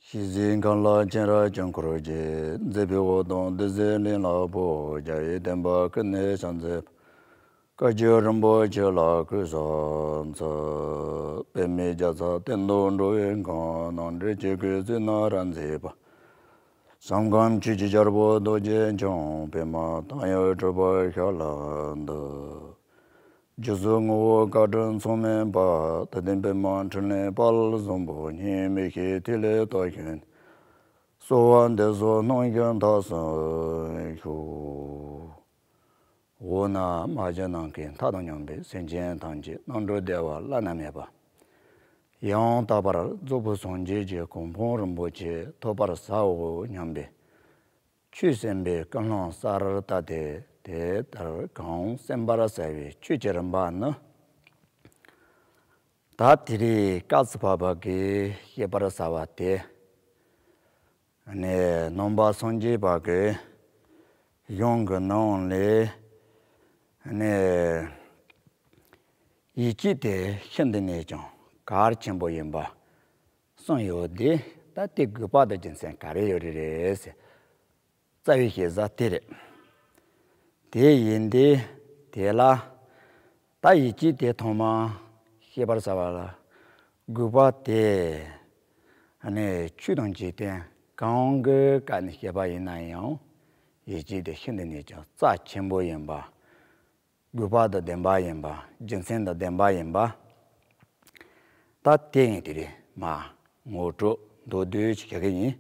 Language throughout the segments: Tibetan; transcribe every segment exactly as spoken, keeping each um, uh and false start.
ཞལ་གཟིགས་མཁན་ལ་སྤྱན་རས་ཆོས་འཁོར་རྒྱལ། མཛད་པའི་དབུ་དང་སྡེ་སྲིད་གླིང་ལ་ཕོག་རྒྱ་ཡི་བསྟན་པ་ཀུན་ནས་ཤར་མཛད་པ། བཀའ་བརྒྱུད་རིན་པོ་ཆེ་ལ་གུས་ཕྱག་འཚལ། པདྨའི་རྒྱལ་ཚབ་སྟེང་དུ་འགྲོ་བའི་མགོན། རྣམ་འདྲེན་ཆོས་སྐུའི་གཙུག་ན་རབ་མཛེས་པ། ཞིང་ཁམས་ཆོས་ཀྱི་རྒྱལ་པོ་རྡོ་རྗེ་འཆང་པདྨ་དང་ཡང་གྲུབ་པ་ཤར་ལ་འདུད། རྒྱུ་ཟོ་ངོ་བོ་བཀའ་དྲིན་མཚུངས་མེད་པ། དད་ལྡན་པདྨ་འཕྲིན་ལས་དཔལ་བཟང་པོ། སྙིགས་མི་ཤེས་ཐིག་ལེ་ལྟ་བཞིན། གསོལ་བ་འདེབས་སོ་སྣང་ཞིང་ཐགས་སུ་ཆུད། འོ་ན་མ་གྱུར་ནམ་མཁའི་མཐའ་དང་མཉམ་པའི་སེམས་ཅན་ཐམས་ཅད་རྣམ་གྲོལ་བདེ་བ་བླ་ན་མེད་པ། ཡང་དག་པར་རྫོགས་པའི་སངས་རྒྱས་ཀྱི་གོ་འཕང་རིན་པོ་ཆེ་ཐོབ་པར་བྱའོ་སྙམ་པའི་ཆོས་གསན་པའི་ཀུན་སློང་གསར་བཏབ་སྟེ། དེ་ལྟར་གང་གསན་པར་བྱ་བའི་ཆོས་ཀྱི་རིམ་པ་ནི། ད་དེ་རིང་སྐབས་སུ་བབ་པ་གི་བཤད་པར་བྱ་བ་དེ། ནས་ནང་པ་སངས་རྒྱས་པ་གི་གཞུང་གི་ནང་ལས་ནས་ཡིད་ཆེས་དེ་ཤིན་ཏུ་ནས་ཀྱང་གལ་ཆེན་པོ་ཡིན་པ་གསུངས་ཡོད་དེ། ད་དེ་དགོས་པ་དང་རྒྱུ་མཚན་ག་རེ་ཡོད་རེད་ཟེར། རྩ་བའི་ཤེས་བྱ་དེ་རེད། དེ་ཡིན་ཏེ། དེ་ལ་ད་ཡིད་ཆེས་དེ་ཐོག་མར་ཤེས་པར་བྱ་བ་ལ་དགོས་པ་དེ། ཨ་ནི་ཆོས་དང་འཇིག་རྟེན་གང་གི་སྐབས་ནས་བཤད་པ་ཡིན་ན་ཡང་། ཡིད་ཆེས་དེ་ཤིན་ཏུ་ནས་ཀྱང་རྩ་ཆེན་པོ་ཡིན་པ། དགོས་པ་དང་ལྡན་པ་ཡིན་པ། རྒྱུ་མཚན་དང་ལྡན་པ་ཡིན་པ། ད་དེ་ཡིན་དེ་རེད། མ་ངོ་སྤྲོད་མདོར་བསྡུས་ཤིག་བྱ་གི་ཡིན།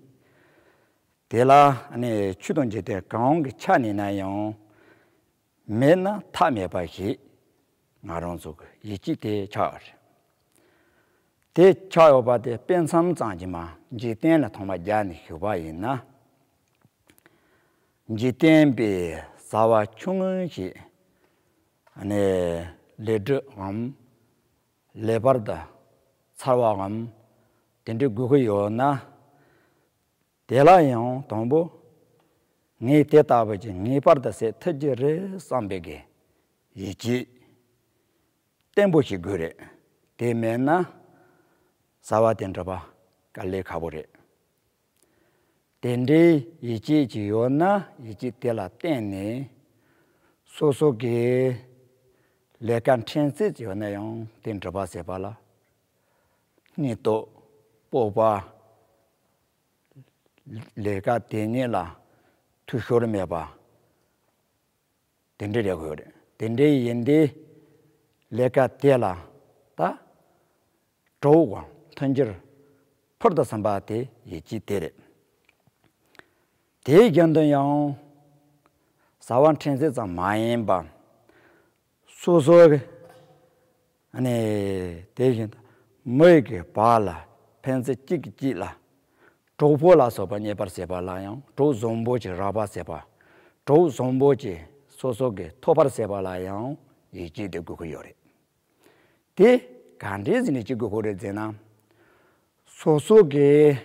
དེ་ལ་ནི་ཆོས་དང་འཇིག་རྟེན་གང་གི་ཆ་ནས་ན་ཡང་མེད་ན་ཐབས་མེད་པ་ཞིག་ང་རང་ཚོ་གི་ཡིད་ཆེས་དེ་ཆགས་ཡོད་རེད། དེ་ཆགས་ཡོད་པ་དེ་དཔེ་མཚམས་ཙམ་གྱིས་མ་འཇིག་རྟེན་ལ་ཐོག་མ་རྒྱག་ནས་ཞུགས་པ་ཡིན་ན། འཇིག་རྟེན་པའི་བྱ་བ་ཆུང་ངུ་ཞིག་ནས་ལས་སྒྲིབ་འམ། ལེགས་པར་དུ་འཚར་བའམ་དེ་འདྲའི་དགོས་ཀྱི་ཡོད་ན། དེ་ལ་ཡང་དང་པོ་ངས་དེ་ལྟ་བུ་ཅིག་ངེས་པར་དུ་བྱེད་ཐུབ་ཀྱི་རེད་བསམ་པའི་གི་ཡིད་ཆེས་བརྟན་པོ་ཞིག་དགོས་རེད། དེ་མེད་ན་བྱ་བ་དེ་འགྲུབ་པ་དཀའ་ལས་ཁག་པོ་རེད། དེ་འདྲའི་ཡིད་ཆེས་ཅིག་ཡོད་ན། ཡིད་ཆེས་དེ་ལ་བརྟེན་ནས་སོ་སོ་གི་ལས་ཀ་འཕྲིན་ཚིག་ཅིག་ཡོད་ན་ཡང་དེ་འགྲུབ་པ་བྱེད་པ་ལ་སྙིང་སྟོབས་སྤོབས་པ། ལས་ཀ་དེ་ཉིད་ལ་འཐུས་ཤོར་མེད་པ། དེ་འདྲ་རེད་དགོས་རེད། དེ་འདྲའི་ཡིན་དེ་ལས་ཀ་དེ་ལ་ད་གྲོགས་དང་མཐུན་འགྱུར་ཕུལ་དུ་ཕྱིན་པ་དེ་ཡིད་ཆེས་དེ་རེད། དེའི་རྒྱུན་དུ་ཡང་བྱ་བ་འཕྲིན་ཚིག་ཙམ་མ་ཡིན་པ། སོ་སོ་གི་ཨ་ནི་དེ་བཞིན་དུ་མི་ཡི་གི་བར་ལ་ཕན་ཚུན་གཅིག་གིས་གཅིག་ལ་གྲོགས་པོ་ལ་སོགས་པ་རྙེད་པར་བྱེད་པ་ལ་ཡང་། གྲོགས་བཟང་པོ་ཅིག་རག་པར་བྱེད་པ། གྲོགས་བཟང་པོ་ཅིག་སོ་སོ་གིས་ཐོབ་པར་བྱེད་པ་ལ་ཡང་ཡིད་ཆེས་དེ་དགོས་ཀྱི་ཡོད་རེད། དེ་ག་འདྲས་ཟིན་ནས་ཅིག་དགོས་ཀྱི་རེད་ཟེར་ན། སོ་སོ་གིས་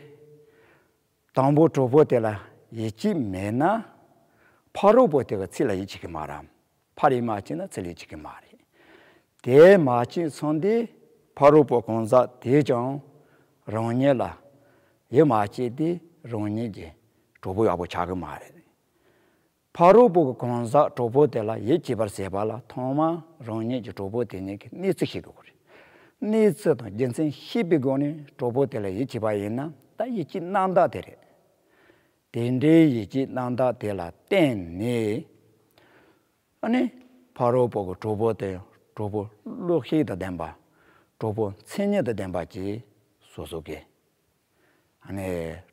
དང་པོ་གྲོགས་པོ་དེ་ལ་ཡིད་ཆེས་མེད་ན། ཕ་རོལ་པོ་དེ་གི་ཚིག་ལ་ཡིད་ཆེས་ཀྱི་མ་རེད། ཕར་ཡིད་མ་ཆེས་ན་ཚུར་ཡིད་ཆེས་ཀྱི་མ་རེད། དེ་མ་ཆེས་སོང་དུས་ཕ་རོལ་པོ་གང་ཟག་དེས་ཀྱང་རང་ཉིད་ལ་ཡིད་མ་ཆེས་དུས་རང་ཉིད་ཀྱི་གྲོགས་པོ་ཡག་པོ་ཆགས་ཀྱི་མ་རེད། ཕ་རོལ་པོ་གི་གང་ཟག་གྲོགས་པོ་དེ་ལ་ཡིད་ཆེས་པར་བྱེད་པ་ལ་ཐོག་མར་རང་ཉིད་ཀྱི་གྲོགས་པོ་དེ་ཉིད་ཀྱི་གནས་ཚུལ་ཤེས་དགོས་རེད། གནས་ཚུལ་དང་རྒྱུ་མཚན་ཤེས་པའི་སྒོ་ནས་གྲོགས་པོ་དེ་ལ་ཡིད་ཆེས་པ་ཡིན་ན། ད་ཡིད་ཆེས་རྣམ་དག་དེ་རེད། དེ་འདྲའི་ཡིད་ཆེས་རྣམ་དག་དེ་ལ་བརྟེན་ནས། ཨ་ནི་ཕ་རོལ་པོ་གི་གྲོགས་པོ་དེ་གྲོགས་པོ་བློ་ཤེས་དང་ལྡན་པ། གྲོགས་པོ་མཚན་ཉིད་དང་ལྡན་པ་ཅིག་སོ་སོ་གིས་ཨ་ནི་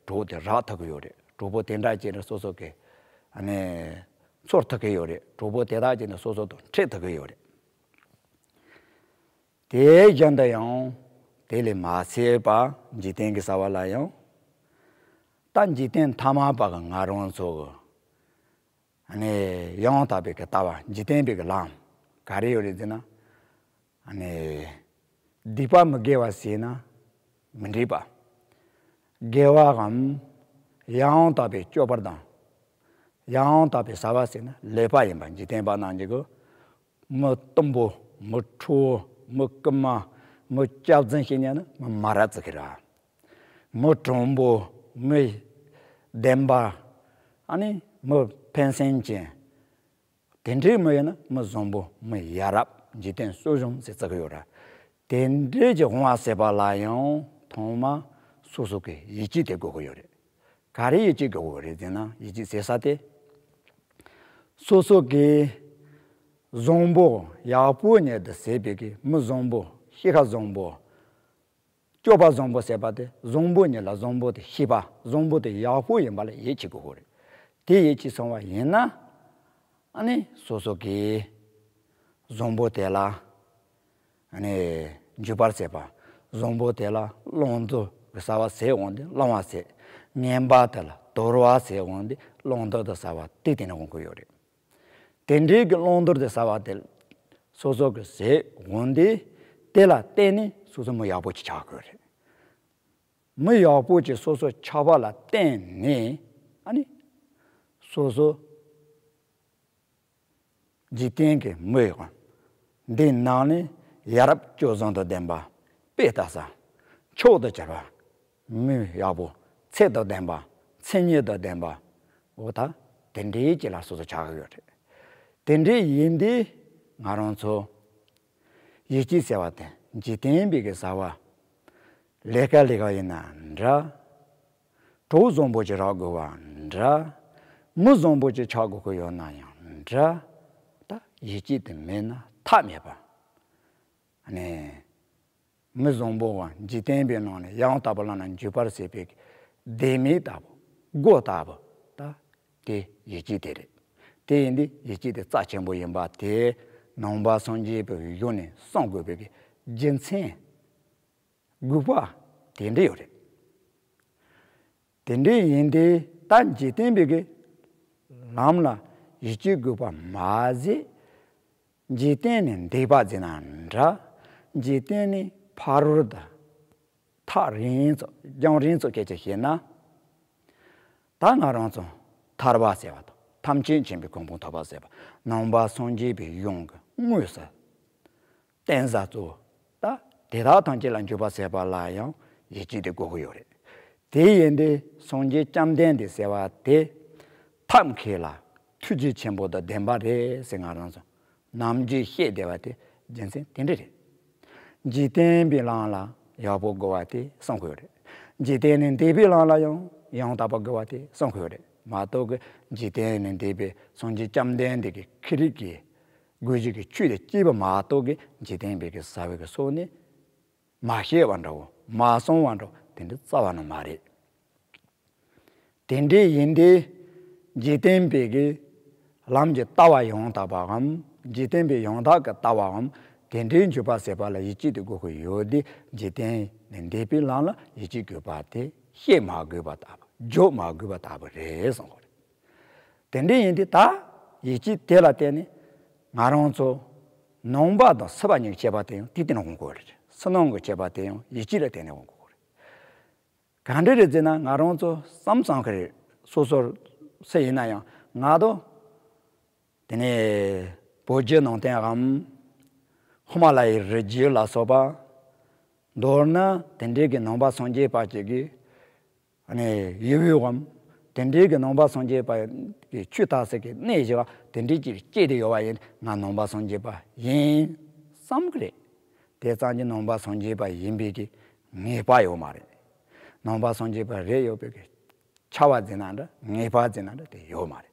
གྲོགས་དེ་རག་ཐུབ་ཀྱི་ཡོད་རེད། གྲོགས་པོ་དེ་འདྲ་ཅིག་ནི་སོ་སོ་གིས་ཨ་ནི་ཚོར་ཐུབ་ཀྱི་ཡོད་རེད། གྲོགས་པོ་དེ་དག་ཅིག་ནི་སོ་སོ་དང་འཕྲད་ཐུབ་ཀྱི་ཡོད་རེད། དེའི་རྒྱུན་དུ་ཡང་དེ་ལས་མ་ཚད་པ་འཇིག་རྟེན་གྱི་བྱ་བ་ལ་ཡང་། ད་འཇིག་རྟེན་ཐ་མལ་པ་གི་ང་རང་ཚོ་གི་ཨ་ནི་ཡང་དག་པའི་གི་ལྟ་བ། འཇིག་རྟེན་པའི་གི་ལམ་ག་རེ་ཡོད་རེད་ཟེར་ན། ཨ་ནི་སྡིག་པ་མི་དགེ་བ་བྱས་ན་མི་འགྲིག་པ། དགེ་བའམ་ཡང་དག་པའི་སྤྱོད་པ་དང་། ཡང་དག་པའི་བྱ་བ་བྱས་ན་ལེགས་པ་ཡིན་པ། འཇིག་རྟེན་པ་རྣམས་ཀྱིས་གི་མི་གཏུམ་པོ། མི་ཁྲོ་བོ། མི་རྐུ་མ། མི་སྐྱག་རྫུན་བྱེད་མཁན་ནི་མི་མ་རབས་ཅིག་གི་རེད། མི་དྲང་པོ། མི་བདེན་པ། ཨ་ནི་མི་ཕན་སེམས་ཅན། དེ་འདྲའི་མི་ཡིན་ན་མི་བཟང་པོ། མི་ཡ་རབས། འཇིག་རྟེན་གསོ་སྦྱོང་ཟེར་བརྩི་གི་ཡོད་ར། དེ་འདྲའི་གི་དབང་བ་ཟེར་བ་ལ་ཡང་ཐོག་མ་སོ་སོ་གི་ཡིད་ཆེས་དེ་དགོས་ཀྱི་ཡོད་རེད། ག་རེ་ཡིད་ཆེས་དགོས་ཀྱི་རེད་ཟེར་ན། ཡིད་ཆེས་ཟེར་ས་དེ། སོ་སོ་གི་བཟང་པོ་ཡག་པོ་ཉིད་དུ་ཟད་པའི་གི་མི་བཟང་པོ། གཤིས་ཀ་བཟང་པོ། སྤྱོད་པ་བཟང་པོ་ཟེར་བ་དེ། བཟང་པོ་ཉིད་ལ་བཟང་པོ་དེ་ཤེས་པ། བཟང་པོ་དེ་ཡག་པོ་ཡིན་པ་ལ་ཡིད་ཆེས་དགོས་ཀྱི་རེད། དེ་ཡིད་ཆེས་སོང་བ་ཡིན་ན། ཨ་ནི་སོ་སོ་གི་བཟང་པོ་དེ་ལ། ཨ་ནི་འཇུག་པར་བྱེད་པ། བཟང་པོ་དེ་ལ་བླང་དོར་གྱི་ཟ་བ་ཟེར་འོང་དུས་བླང་བ་བྱེད། ངན་པ་དེ་ལ་དོར་བ་ཟེར་འོང་དུས་བླང་དོར་དུ་ཟ་བ་དེ་དེ་ནས་འོང་གི་ཡོད་རེད། དེ་འདྲའི་གི་བླང་དོར་དུ་ཟ་བ་དེ་སོ་སོ་གི་ཟེར་འོང་དུས། དེ་ལ་བརྟེན་ནས་སོ་སོ་མི་ཡག་པོ་ཅིག་ཆགས་དགོས་རེད། མི་ཡག་པོ་ཅིག་སོ་སོ་ཆགས་པ་ལ་བརྟེན་ནས། ཨ་ནི་སོ་སོ་འཇིག་རྟེན་གྱི་མི་ཡག་འདི་ནང་ནས་ཡ་རབས་སྤྱོད་བཟང་དང་ལྡན་པ། དཔེ་ལྟ་ས་མཆོག་ཏུ་གྱུར་པ། མི་ཡག་པོ། ཚད་དང་ལྡན་པ། མཚན་ཉིད་དང་ལྡན་པ། འོ་ད་དེ་འདྲའི་ཅིག་ལ་སོ་སོ་ཆགས་ཀྱི་ཡོད་རེད། དེ་འདྲའི་ཡིན་དུས་ང་རང་ཚོ་ཡིད་ཆེས་ཟེར་བ་དེ་འཇིག་རྟེན་པའི་གི་ཟ་བ། ལས་ཀ་ལས་ཀ་ཡིན་ན་འདྲ། གྲོགས་བཟང་པོ་ཅིག་རག་དགོས་པ་འདྲ། མི་བཟང་པོ་ཅིག་ཆགས་དགོས་ཀྱི་ཡོད་ན་ཡང་འདྲ། ད་ཡིད་ཆེས་དེ་མེད་ན་ཐབས་མེད་པ། ཨ་ནི་མི་བཟང་པོ་བ་འཇིག་རྟེན་པའི་ནང་ནས་ཡང་དག་པར་བླངས་ན་འཇུག་པར་བྱེད་པའི་ལྡེ་མིག་ལྟ་བུ། སྒོ་ལྟ་བུ། ད་དེ་ཡིད་ཆེས་དེ་རེད། དེ་ཡིན་དུས་ཡིད་ཆེས་དེ་རྩ་ཆེན་པོ་ཡིན་པ་དེ་ནང་པ་སངས་རྒྱས་པའི་གཞུང་ནས་གསུང་དགོས་པའི་རྒྱུ་མཚན་དགོས་པ་དེ་འདྲ་ཡོད་རེད། དེ་འདྲ་ཡིན་དུས་ད་འཇིག་རྟེན་པའི་གི་ལམ་ལ་ཡིད་ཆེས་དགོས་པ་མ་ཟད། འཇིག་རྟེན་ནས་འདས་པ་ཟེར་ན་འདྲ། འཇིག་རྟེན་ནས་ཕ་རོལ་ཏུ་ཐག་རིང་ཙམ་རྒྱང་རིང་ཙམ་སྐད་ཆ་བཤད་ན། ད་ང་རང་ཚོ་ཐར་པ་ཟེར་བ་དང་ཐམས་ཅད་མཁྱེན་པའི་གོ་འཕང་ཐོབ་པ་ཟེར་བ། ནང་པ་སངས་རྒྱས་པའི་གཞུང་གི་དངོས་སུ་བསྟན་ས་གཙོ་བོ། ད་དེ་དག་ཐམས་ཅད་ལ་འཇུག་པ་ཟེར་བ་ལ་ཡང་ཡིད་ཆེས་དེ་དགོས་ཀྱི་ཡོད་རེད། དེ་ཡིན་དུས་སངས་རྒྱས་བཅོམ་ལྡན་འདས་ཟེར་བ་དེ་ཐབས་མཁས་ལ་ཐུགས་རྗེ་ཆེན་པོ་དང་ལྡན་པ་རེད་ཟེར་ང་རང་ཚོ་ནམ་རྒྱུན་བཤད་བསྡད་པ་དེ་རྒྱུ་མཚན་དེ་འདྲ་རེད། འཇིག་རྟེན་པའི་ལམ་ལ་ཡག་པོ་དགོས་པ་དེ་གསུང་གི་ཡོད་རེད། འཇིག་རྟེན་ནས་འདས་པའི་ལམ་ལ་ཡང་ཡང་དག་པ་དགོས་པ་དེ་གསུང་གི་ཡོད་རེད་མ་གཏོགས་གི། འཇིག་རྟེན་ནས་འདས་པའི་སངས་རྒྱས་བཅོམ་ལྡན་འདས་ཀྱི་ཁེ་རིག་གི་དགོས་གཞི་གི་ཆོས་དེ་སྐྱེས་པ་མ་གཏོགས་གི་འཇིག་རྟེན་པའི་གི་ཟ་བའི་གི་སོ་ནི་མ་བཤད་པ་འདྲ་བོ། མ་གསུང་བ་འདྲ་བོ་དེ་འདྲ་རྩ་བ་ནས་མ་རེད། དེ་འདྲའི་ཡིན་དུས་འཇིག་རྟེན་པའི་གི་ལམ་གྱི་ལྟ་བ་ཡང་དག་པའམ། འཇིག་རྟེན་པའི་ཡང་དག་གི་ལྟ་བའམ། དེ་འདྲའི་འཇུག་པ་ཟེར་བ་ལ་ཡིད་ཆེས་དེ་དགོས་ཀྱི་ཡོད་དེ། འཇིག་རྟེན་ནས་འདས་པའི་ལམ་ལ་ཡིད་ཆེས་དགོས་པ་དེ་བཤད་མ་དགོས་པ་ལྟ་བུ། བརྗོད་མ་དགོས་པ་ལྟ་བུ་རེད་གསུང་གི་རེད། དེ་འདྲ་ཡིན་དུས་ད་ཡིད་ཆེས་དེ་ལ་བརྟེན་ནས་ང་རང་ཚོ་ནང་པ་དང་སྲིད་པ་གཉིས་ཀྱི་ཁྱད་པར་དེ་ཡང་དེ་བརྟེན་ནས་འོང་གི་རེད། ཕྱི་ནང་གི་ཁྱད་པར་དེ་ཡང་ཡིད་ཆེས་ལ་བརྟེན་ནས་འོང་གི་རེད། ག་འདྲ་རེད་ཟེར་ན་ང་རང་ཚོ་བསམ་བསམ་གི་རེད། སོ་སོར་སུ་ཡིན་ན་ཡང་ང་དང་། དེ་ནས་བོད་བརྒྱུད་ནང་བསྟན་འམ། ཧི་མ་ལ་ཡའི་རི་རྒྱུད་ལ་སོགས་པ། མདོར་ན་དེ་འདྲའི་གི་ནང་པ་སངས་རྒྱས་པ་ཅིག་གི་ཨ་ནི་ཡུལ་འམ། དེ་འདྲའི་གི་ནང་པ་སངས་རྒྱས་པ་གི་ཆོས་ལྟ་ས་གི་གནས་བཞི་བ་དེ་འདྲའི་ཅིག་སྐྱེས་ཏེ་ཡོད་པ་ཡིན་ང་ནང་པ་སངས་རྒྱས་པ་ཡིན་བསམ་གི་རེད། དེ་ཙམ་གྱིས་ནང་པ་སངས་རྒྱས་པ་ཡིན་པའི་གི་ངེས་པ་ཡོད་མ་རེད། ནང་པ་སངས་རྒྱས་པ་རེད་ཡོད་པའི་གི་ཆ་བ་ཟེར་ན་འདྲ་ངེས་པ་ཟེར་ན་འདྲ་དེ་ཡོད་མ་རེད།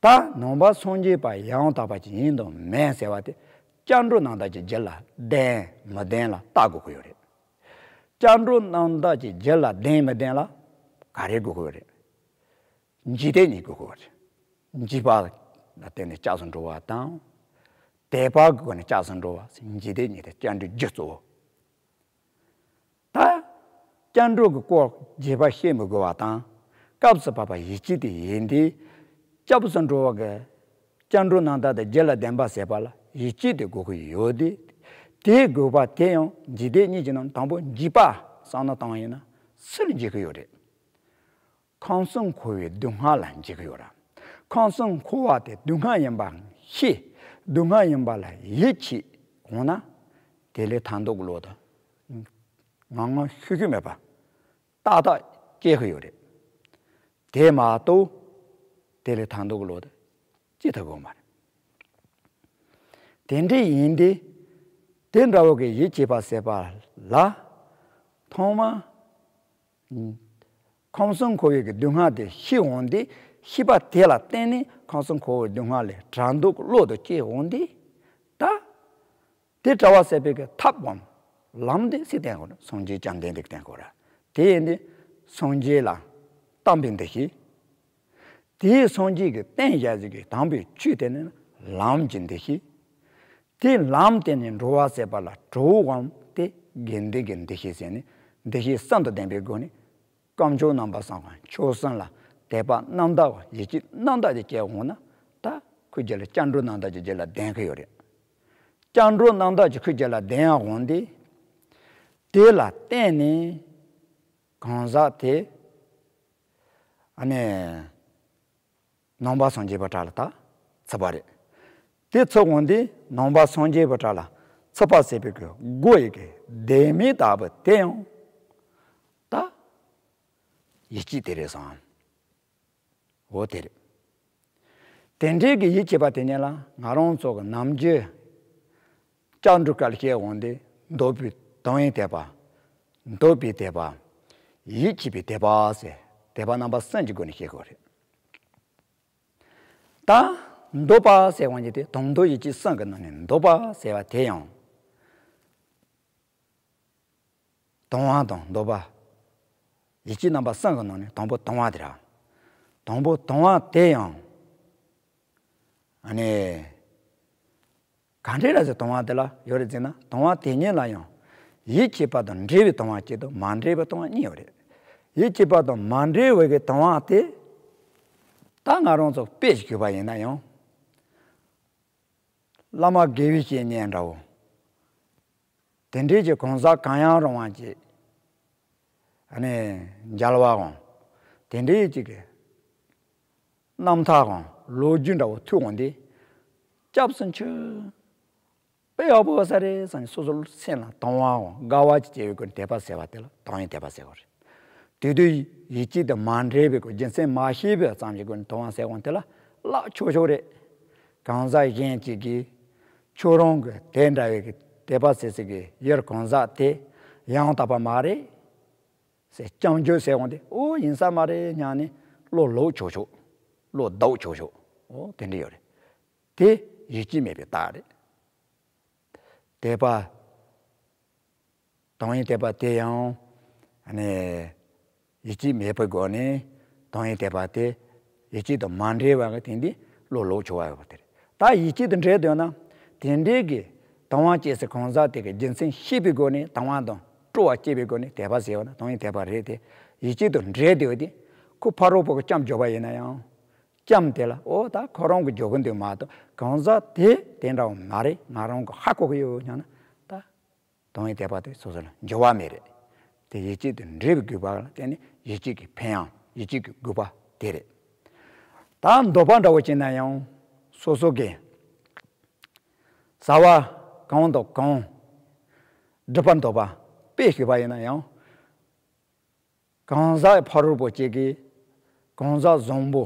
ད་ནང་པ་སངས་རྒྱས་པ་ཡང་དག་པ་ཅིག་ཡིན་དང་མིན་ཟེར་བ་དེ་སྐྱབས་འགྲོ་རྣམ་དག་གི་རྒྱུད་ལ་ལྡན་མི་ལྡན་ལ་བལྟ་དགོས་ཀྱི་ཡོད་རེད། སྐྱབས་འགྲོ་རྣམ་དག་གི་རྒྱུད་ལ་ལྡན་མི་ལྡན་ལ་ག་རེ་དགོས་ཀྱི་ཡོད་རེད། འཇིག་རྟེན་གཉིས་དགོས་ཀྱི་ཡོད་རེད། འཇིགས་པ་ལ་བརྟེན་ནས་སྐྱབས་སུ་འགྲོ་བ་དང་། དད་པ་གི་སྒོ་ནས་སྐྱབས་སུ་འགྲོ་བ། འཇིག་རྟེན་གཉིས་དེ་སྐྱབས་འགྲོའི་རྒྱུ་གཙོ་བོ། ད་སྐྱབས་འགྲོ་གི་སྐོར་རྒྱས་པ་བཤད་མི་དགོས་པ་དང་། སྐབས་སུ་བབ་པ་ཡིད་ཆེས་དེ་ཡིན་ཏེ། སྐྱབས་སུ་འགྲོ་བ་གི་སྐྱབས་འགྲོ་རྣམ་དག་དང་རྒྱུད་ལ་ལྡན་པ་ཟེར་བ་ལ་ཡིད་ཆེས་དེ་དགོས་ཀྱི་ཡོད་དེ། དེ་དགོས་པ་དེ་ཡང་འཇིག་རྟེན་གཉིས་ཀྱི་ནང་དང་པོ་འཇིགས་པ་བསམ་བློ་བཏང་བ་ཡིན་ན་སུ་ལ་འཇིགས་ཀྱི་ཡོད་རེད། ཁམས་གསུམ་འཁོར་བའི་སྡུག་བསྔལ་ལ་འཇིགས་ཀྱི་ཡོད་ར། ཁམས་གསུམ་འཁོར་བ་དེ་སྡུག་བསྔལ་ཡིན་པ་ཤེས། སྡུག་བསྔལ་ཡིན་པ་ལ་ཡིད་ཆེས་འོང་ན། དེ་ལས་ཐར་འདོད་ཀྱི་བློ་དང་། ངང་ངང་ཤུགས་ཤུགས་མེད་པ། ཏག་ཏག་སྐྱེ་གི་ཡོད་རེད། དེ་མ་གཏོགས་དེ་ལས་ཐར་འདོད་ཀྱི་བློ་དེ་སྐྱེ་ཐུབ་ཀྱི་ཡོད་མ་རེད། དེ་འདྲ་ཡིན་དུས་དེ་འདྲ་བོ་གི་ཡིད་ཆེས་པ་ཟེར་བ་ལ་ཐོག་མ་ཁམས་གསུམ་འཁོར་བའི་གི་སྡུག་བསྔལ་དེ་ཤེས་འོང་དུས་ཤེས་པ་དེ་ལ་བརྟེན་ནས་ཁམས་གསུམ་འཁོར་བའི་སྡུག་བསྔལ་ལས་བྲལ་འདོད་ཀྱི་བློ་དེ་སྐྱེ་འོང་དུས་ད། དེ་བྲལ་བ་ཟེར་བའི་གི་ཐབས་སམ་ལམ་དེ་སུས་བསྟན་དགོས་རེད། སངས་རྒྱས་བཅོམ་ལྡན་འདས་ཀྱིས་བསྟན་དགོས་རེད། དེ་ཡིན་དུས་སངས་རྒྱས་ལ་དམ་པའི་འདུ་ཤེས། དེའི་སངས་རྒྱས་ཀྱིས་བསྟན་བཞག་ཟིག་གི་དམ་པའི་ཆོས་དེ་ནི་ལམ་གྱི་འདུ་ཤེས། དེ་ལམ་དེ་ནི་འགྲོ་བ་ཟེར་བ་ལ་གྲོལ་བའམ་དེ་དགེ་འདུན་གྱི་འདུ་ཤེས་ཟེར་ནས་འདུ་ཤེས་གསུམ་དུ་ལྡན་པའི་སྒོ་ནས་དཀོན་མཆོག་རྣམ་པ་གསུམ་དང་ཆོས་གསུམ་ལ་དད་པ་རྣམ་དག་པ་ཡིད་ཆེས་རྣམ་དག་དེ་སྐྱེ་འོང་ན་ད་ཁོའི་རྒྱུད་ལ་སྐྱབས་འགྲོ་རྣམ་དག་གི་རྒྱུད་ལ་ལྡན་གྱི་ཡོད་རེད། སྐྱབས་འགྲོ་རྣམ་དག་གི་ཁོའི་རྒྱུད་ལ་ལྡན་འོང་དུས་དེ་ལ་བརྟེན་ནས་གང་ཟག་དེ་ཨ་ནི་ནང་པ་སངས་རྒྱས་པའི་གྲལ་ལ་ད་ཚུད་པ་རེད། དེ་ཚུད་འོང་དུས་ནང་པ་སངས་རྒྱས་པའི་གྲལ་ལ་ཚུད་པ་ཟེར་བའི་གི་སྒོ་ཡི་གི་ལྡེ་མིག་ལྟ་བུ་དེ་ཡང་ད་ཡིད་ཆེས་དེ་རེད་བསམ། འོ་དེ་རེད། དེ་འདྲའི་གི་ཡིད་ཆེས་པ་དེ་ཉིད་ལ་ང་རང་ཚོ་གི་ནམ་རྒྱུན་སྐྱབས་འགྲོའི་སྐབས་ལ་བཤད་འོང་དུས་འདོད་པའི་དོན་ཡི་དད་པ། འདོད་པའི་དད་པ། ཡིད་ཆེས་པའི་དད་པ་ཟེར་དད་པ་རྣམ་པ་གསུམ་གྱི་སྒོ་ནས་བཤད་དགོས་རེད། ད་འདོད་པ་ཟེར་བ་ཉིད་དེ་དང་འདོད་ཡིད་ཆེས་གསུམ་གྱི་ནང་ནས་འདོད་པ་ཟེར་བ་དེ་ཡང་། དང་བ་དང་འདོད་པ། ཡིད་ཆེས་རྣམ་པ་གསུམ་གྱི་ནང་ནས་དང་པོ་དང་བ་དེ་རེད། དང་པོ་དང་བ་དེ་ཡང་། ཨ་ནི། ག་འདྲ་རེད་ཟེར་དང་བ་དེ་ལ་ཡོད་རེད་ཟེར་ན་དང་བ་དེ་ཉིད་ལ་ཡང་། ཡིད་ཆེས་པ་དང་འབྲེལ་བའི་དང་བ་གཅིག་དང་མ་འབྲེལ་བའི་དང་བ་གཉིས་ཡོད་རེད། ཡིད་ཆེས་པ་དང་མ་འབྲེལ་བའི་གི་དང་བ་དེ། ད་ང་རང་ཚོ་དཔེ་ཞིག་གྱུར་པ་ཡིན་ན་ཡང་། བླ་མ་དགེ་བའི་བཤེས་གཉེན་འདྲ་བོ། དེ་འདྲའི་གི་གང་ཟག་གང་ཡང་རུང་བ་ཅིག་ཨ་ནི་མཇལ་བའམ། དེ་འདྲའི་ཅིག་གི་རྣམ་ཐར་གམ་ལོ་རྒྱུས་འདྲ་བོ་ཐོས་འོང་དུས། སྐྱབས་སུ་མཆི། དཔེ་ཡག་པོ་ཡོད་ས་རེད་བསམ་ནས་སོ་སོའི་སེམས་ལ་དང་བའམ་དགའ་བ་ཅིག་སྐྱེ་བའི་སྒོ་ནས་དད་པ་ཟེར་བ་དེ་ལ་དང་བའི་དད་པ་ཟེར་བ་རེད། དེ་དུས་ཡིད་ཆེས་དང་མ་འབྲེལ་བའི་སྒོ་རྒྱུ་མཚན་མ་ཤེས་པའི་ཙམ་གྱི་སྒོ་ནས་དང་བ་ཟེར་བ་དེ་ལ་བརླག་ཆོག་ཆོག་རེད། གང་ཟག་གཞན་གཅིག་གིས་ཁྱོད་རང་གི་དེ་འདྲ་བའི་གི་དད་པ་ཟེར་ཟེར་གི་ཡུལ་གང་ཟག་དེ་ཡང་དག་པ་མ་རེད་ཟེར་སྐྱོན་བརྗོད་ཟེར་བ་དེ་ཨོ་ཡིན་ས་མ་རེད་སྙམ་ནས་བློ་ལོག་ཆོག་ཆོག་བློ་ལྡོག་ཆོག་ཆོག་ཨོ་དེ་འདྲ་ཡོད་རེད། དེ་ཡིད་ཆེས་མེད་པའི་རྟགས་རེད། དད་པ། དང་བའི་དད་པ་དེ་ཡང་། ཨ་ནི། ཡིད་ཆེས་མེད་པའི་སྒོ་ནས་དང་བའི་དད་པ་དེ། ཡིད་ཆེས་དང་མ་འབྲེལ་བ་གི་དེ་འདི་བློ་ལོག་ཆོག་པ་ཡོད་པ་དེ་རེད། ད་ཡིད་ཆེས་དང་འབྲེལ་འདོད་ན། དེ་འདྲའི་གི་དང་བ་སྐྱེ་སའི་གང་ཟག་དེ་གི་རྒྱུ་མཚན་ཤེས་པའི་སྒོ་ནས་དང་བ་དང་སྤྲོ་བ་སྐྱེ་བའི་སྒོ་ནས་དད་པ་ཟེར་བ་ན་དང་བའི་དད་པ་རེད་དེ། ཡིད་ཆེས་དང་འབྲེལ་འདོད་དེ། ཁོ་ཕ་རོལ་པོ་གི་སྐྱབས་འཇུག་པ་ཡིན་ན་ཡང་། སྐྱབས་དེ་ལ་ཨོ་ད་ཁོ་རང་གི་འཇུག་གི་འདུག་མ་གཏོགས་གང་ཟག་དེ་དེ་འདྲ་བ་མ་རེད་ང་རང་གི་ཧ་གོ་གི་ཡོད་སྙམ་ན་ད། དང་བའི་དད་པ་དེ་སོ་སོ་ལ་འགྱུར་བ་མེད་རེད། དེ་ཡིད་ཆེས་དང་འབྲེལ་བའི་དགོས་པ་ལ་བརྟེན་ནས་ཡིད་ཆེས་ཀྱི་ཕན་ཡོན་ཡིད་ཆེས་ཀྱི་དགོས་པ་དེ་རེད། ད་འདོད་པ་འདྲ་བོ་བྱས་ན་ཡང་སོ་སོ་གི་བྱ་བ་གང་དང་གང་སྒྲུབ་པར་འདོད་པ་དཔེ་ཞུས་པ་ཡིན་ན་ཡང་། གང་ཟག་ཕ་རོལ་པོ་གཅིག་གིས་གང་ཟག་བཟང་པོ་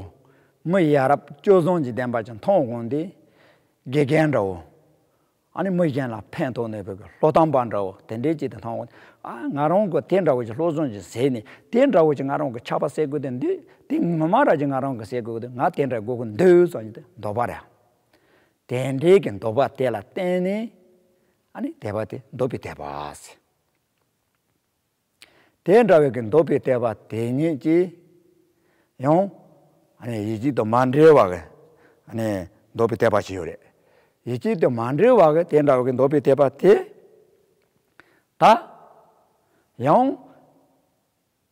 མི་ཡ་རབས་སྤྱོད་བཟང་གི་བདེན་པ་ཅིག་མཐོང་འོང་དུས་དགེ་རྒན་འདྲ་བོ། ཨ་ནི་མི་གཞན་ལ་ཕན་ཐོགས་ནུས་པའི་སློབ་སྟོན་པ་འདྲ་བོ་དེ་འདྲའི་ཅིག་དེ་མཐོང་འོང་དུས་ཨ་ང་རང་གི་དེ་འདྲ་བོ་ཅིག་སློབ་སྦྱོང་ཅིག་བྱས་ནས་དེ་འདྲ་བོ་ཅིག་ང་རང་གི་ཆགས་པ་སེལ་དགོས་དེ་འདུག་དེ་ངོ་མ་ར་ཅིག་ང་རང་གི་སེལ་དགོས་དེ་ང་དེ་འདྲ་དགོས་ཀྱི་འདུག་བསམ་ཡོད་དེ་འདོད་པ་རེད། དེ་འདྲའི་གི་འདོད་པ་དེ་ལ་བརྟེན་ནས་ཨ་ནི་དད་པ་དེ་འདོད་པའི་དད་པ་ཟེར། དེ་འདྲ་བའི་གི་འདོད་པའི་དད་པ་དེ་ཉིད་ཀྱིས་ཡང་ཡིད་ཆེས་དང་མ་འབྲེལ་བ་གི་འདོད་པའི་དད་པ་ཞིག་ཡོད་རེད། ཡིད་ཆེས་དང་མ་འབྲེལ་བ་གི་དེ་འདྲ་བའི་གི་འདོད་པའི་དད་པ་དེ་ད་ཡང་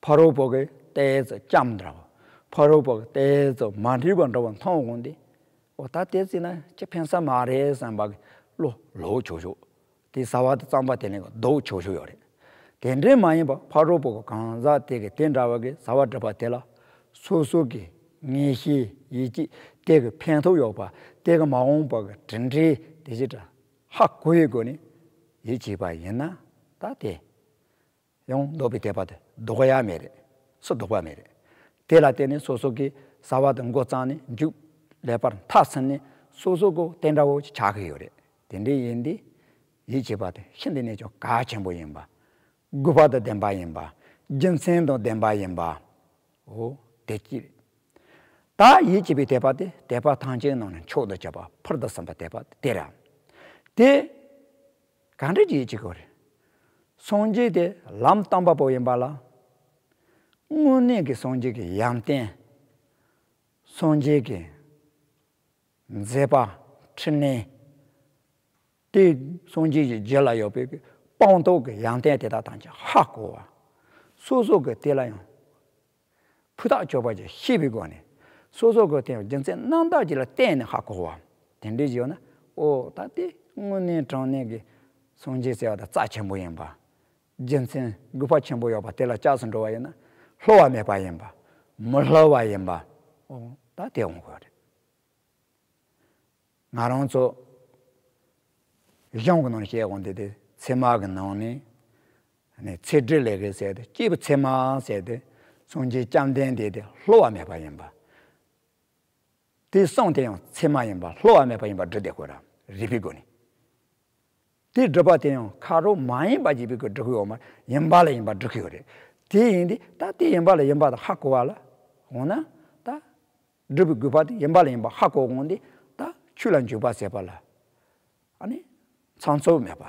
ཕ་རོལ་པོ་གི་ཏོག་ཙམ་སྐྱབས་འདྲ་བ་ཕ་རོལ་པོ་གི་ཏོག་ཙམ་མ་འདྲིས་པ་འདྲ་བ་མཐོང་འོང་དུས་འོ་ད་དེ་ཟེར་ན་ཅི་ཕན་ས་མ་རེད་བསམ་པ་གི་བློ་ལོག་ཆོག་ཆོག་དེ་བྱ་བ་དེ་རྩོམ་པ་དེ་ལས་ལྡོག་ཆོག་ཆོག་ཡོད་རེད། དེ་འདྲའི་མ་ཡིན་པ་ཕ་རོལ་པོ་གི་གང་ཟག་དེ་གི་དེ་འདྲ་བ་གི་བྱ་བ་སྒྲུབ་པ་དེ་ལ་སོ་སོ་གི་ངེས་ཤེས་ཡིད་ཆེས་དེ་གི་ཕན་ཐོགས་ཡོད་པ་དེ་གི་མ་འོངས་པ་གི་དྲིན་དྲན་དེ་ཅི་འདྲ་ཧ་གོ་བའི་སྒོ་ནས་ཡིད་ཆེས་པ་ཡིན་ན་ད་དེ་ ཡང་ལྡོག་པའི་དད་པ་དེ་ལྡོག་ཡ་མེད་རེད། སུ་ལྡོག་པ་མེད་རེད། དེ་ལ་བརྟེན་ནས་སོ་སོ་གི་བྱ་བ་དེ་འགོ་བརྩམས་ནས་མཇུག་ལེགས་པར་མཐར་ཕྱིན་ནས་སོ་སོ་གོ་དེ་འདྲ་བོ་ཅིག་ཆགས་ཀྱི་ཡོད་རེད། དེ་འདྲ་ཡིན་དུས་ཡིད་ཆེས་པ་དེ་ཤིན་ཏུ་ནས་ཀྱང་གལ་ཆེན་པོ་ཡིན་པ། དགོས་པ་དང་ལྡན་པ་ཡིན་པ། རྒྱུ་མཚན་དང་ལྡན་པ་ཡིན་པ། འོ་དེ་གཅིག་རེད། ད་ཡིད་ཆེས་པའི་དད་པ་དེ་དད་པ་ཐམས་ཅད་ནང་ནས་མཆོག་ཏུ་གྱུར་པ་ཕུལ་དུ་སོན་པ་དད་པ་དེ་རེད། དེ་གང་འདྲ་ཅིག་ཡིད་ཆེས་དགོས་རེད། སངས་རྒྱས་དེ་ལམ་སྟོན་པ་པོ་ཡིན་པ་ལ། དངོས་གནས་ཀྱི་སངས་རྒྱས་ཀྱི་ཡོན་ཏན། སངས་རྒྱས་ཀྱི་མཛད་པ་འཕྲིན་ལས། དེ་སངས་རྒྱས་ཀྱི་རྒྱུད་ལ་ཡོད་པའི་སྤངས་རྟོགས་ཀྱི་ཡོན་ཏན་དེ་དག་ཐམས་ཅད་ཧ་གོ་བ། སོ་སོ་གི་དེ་ལ་ཡང་ཕུ་ཐག་ཆོད་པ་ཅིག་ཤེས་པའི་སྒོ་ནས། སོ་སོ་གི་དེ་ཡང་རྒྱུ་མཚན་རྣམ་དག་ཅིག་ལ་བརྟེན་ནས་ཧ་གོ་བ། དེ་འདྲ་ཞིག་ཡོད་ན། ཨོ་ད་དེ་དངོས་གནས་དྲང་གནས་ཀྱི་སངས་རྒྱས་ཟེར་བ་དེ་རྩ་ཆེན་པོ་ཡིན་པ། རྒྱུ་མཚན་དགོས་པ་ཆེན་པོ་ཡོད་པ་དེ་ལ་སྐྱབས་སུ་འགྲོ་བ་ཡིན་ན། བསླུ་བ་མེད་པ་ཡིན་པ། མི་བསླུ་བ་ཡིན་པ། ཨོ་ད་དེ་འོང་དགོས་རེད། ང་རང་ཚོ་གཞུང་གི་ནང་བཤད་དགོས་འདི་དེ་ཚད་མ་གི་ནང་ནས་ནས་ཚད་སྒྲིབ་ལས་གི་ཟེར་ཏེ་སྐྱེས་བུ་ཚད་མ་ཟེར་ཏེ་སངས་རྒྱས་བཅོམ་ལྡན་འདས་དེ་བསླུ་བ་མེད་པ་ཡིན་པ། དེ་གསུངས་དེ་ཡང་ཚད་མ་ཡིན་པ་བསླུ་བ་མེད་པ་ཡིན་པ་སྒྲུབ་བསྡད་དགོས་ར་རིགས་པའི་སྒོ་ནས། དེ་སྒྲུབ་པ་དེ་ཡང་ཁ་རོག་མ་ཡིན་པ་ཅིག་པའི་སྒོ་སྒྲུབ་ཀྱི་ཡོད་མ་རེད། ཡིན་པ་ལ་ཡིན་པ་སྒྲུབ་ཀྱི་ཡོད་རེད། དེ་ཡིན་དུས་ད་དེ་ཡིན་པ་ལ་ཡིན་པ་དང་ཧ་གོ་བ་ལ་འོང་ན་ད། སྒྲུབ་པའི་དགོས་པ་དེ་ཡིན་པ་ལ་ཡིན་པ་ཧ་གོ་འོང་དུས་ད་ཆོས་ལ་འཇུག་པ་ཟེར་བ་ལ། ཨ་ནི་ཚང་ཚོད་མེད་པ།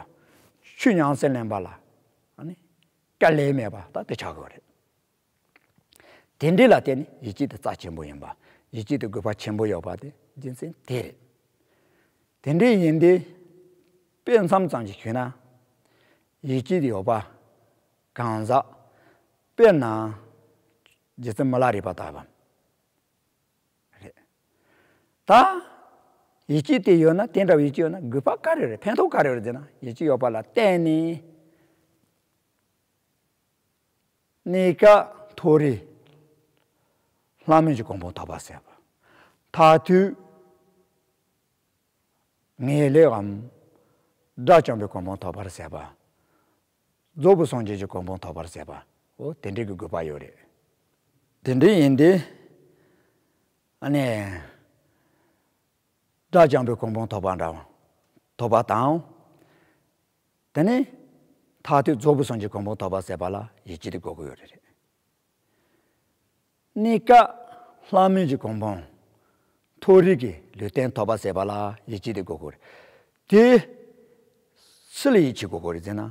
ཆོས་ཉམས་སུ་ལེན་པ་ལ་ཨ་ནི་དཀའ་ལས་མེད་པ་ད་དེ་ཆགས་ཀྱི་ཡོད་རེད། དེ་འདྲ་ལ་བརྟེན་ནས་ཡིད་ཆེས་དེ་རྩ་ཆེན་པོ་ཡིན་པ། ཡིད་ཆེས་དེ་དགོས་པ་ཆེན་པོ་ཡོད་པ་དེ་རྒྱུ་མཚན་དེ་རེད། དེ་འདྲ་ཡིན་དུས་དཔེ་མཚམས་ཙམ་ཞིག་ཞུས་ན། ཡིད་ཆེས་དེ་ཡོད་པ་གང་ཟག་དཔེར་ན་རྗེ་བཙུན་མི་ལ་རས་པ་ལྟ་བུ་རེད། ད་ཡིད་ཆེས་དེ་ཡོད་ན་དེ་འདྲ་བའི་ཡིད་ཆེས་ཡོད་ན་དགོས་པ་ག་རེ་རེད། ཕན་ཐོགས་ག་རེ་རེད་ཟེར་ན། ཡིད་ཆེས་ཡོད་པ་ལ་བརྟེན་ནས། གནས་སྐབས་མཐོ་རིས་ལྷ་མོ་གི་གོ་འཕང་ཐོབ་པ་ཟེར་བ། མཐར་ཐུག་ངེས་ལེགས་འམ་དགྲ་བཅོམ་པའི་གོ་འཕང་ཐོབ་པར་ཟེར་བ། རྫོགས་པའི་སངས་རྒྱས་ཀྱི་གོ་འཕང་ཐོབ་པར་ཟེར་བ། འོ་དེ་འདྲའི་གི་དགོས་པ་ཡོད་རེད། དེ་འདྲའི་ཡིན་དུས་ཨ་ནི། དགྲ་བཅོམ་པའི་གོ་འཕང་ཐོབ་པ་འདྲ་བ། ཐོབ་པ་དང་། དེ་ནས་མཐར་ཐུག་རྫོགས་པའི་སངས་རྒྱས་གོ་འཕང་ཐོབ་པ་ཟེར་བ་ལ་ཡིད་ཆེས་དེ་དགོས་ཀྱི་ཡོད་རེད། གནས་སྐབས་ལྷ་མོ་གི་གོ་འཕང་མཐོ་རིས་ཀྱི་ལུས་རྟེན་ཐོབ་པ་ཟེར་བ་ལ་ཡིད་ཆེས་དེ་དགོས་ཀྱི་ཡོད་རེད། དེ་སུ་ལ་ཡིད་ཆེས་དགོས་ཀྱི་རེད་ཟེར་ན།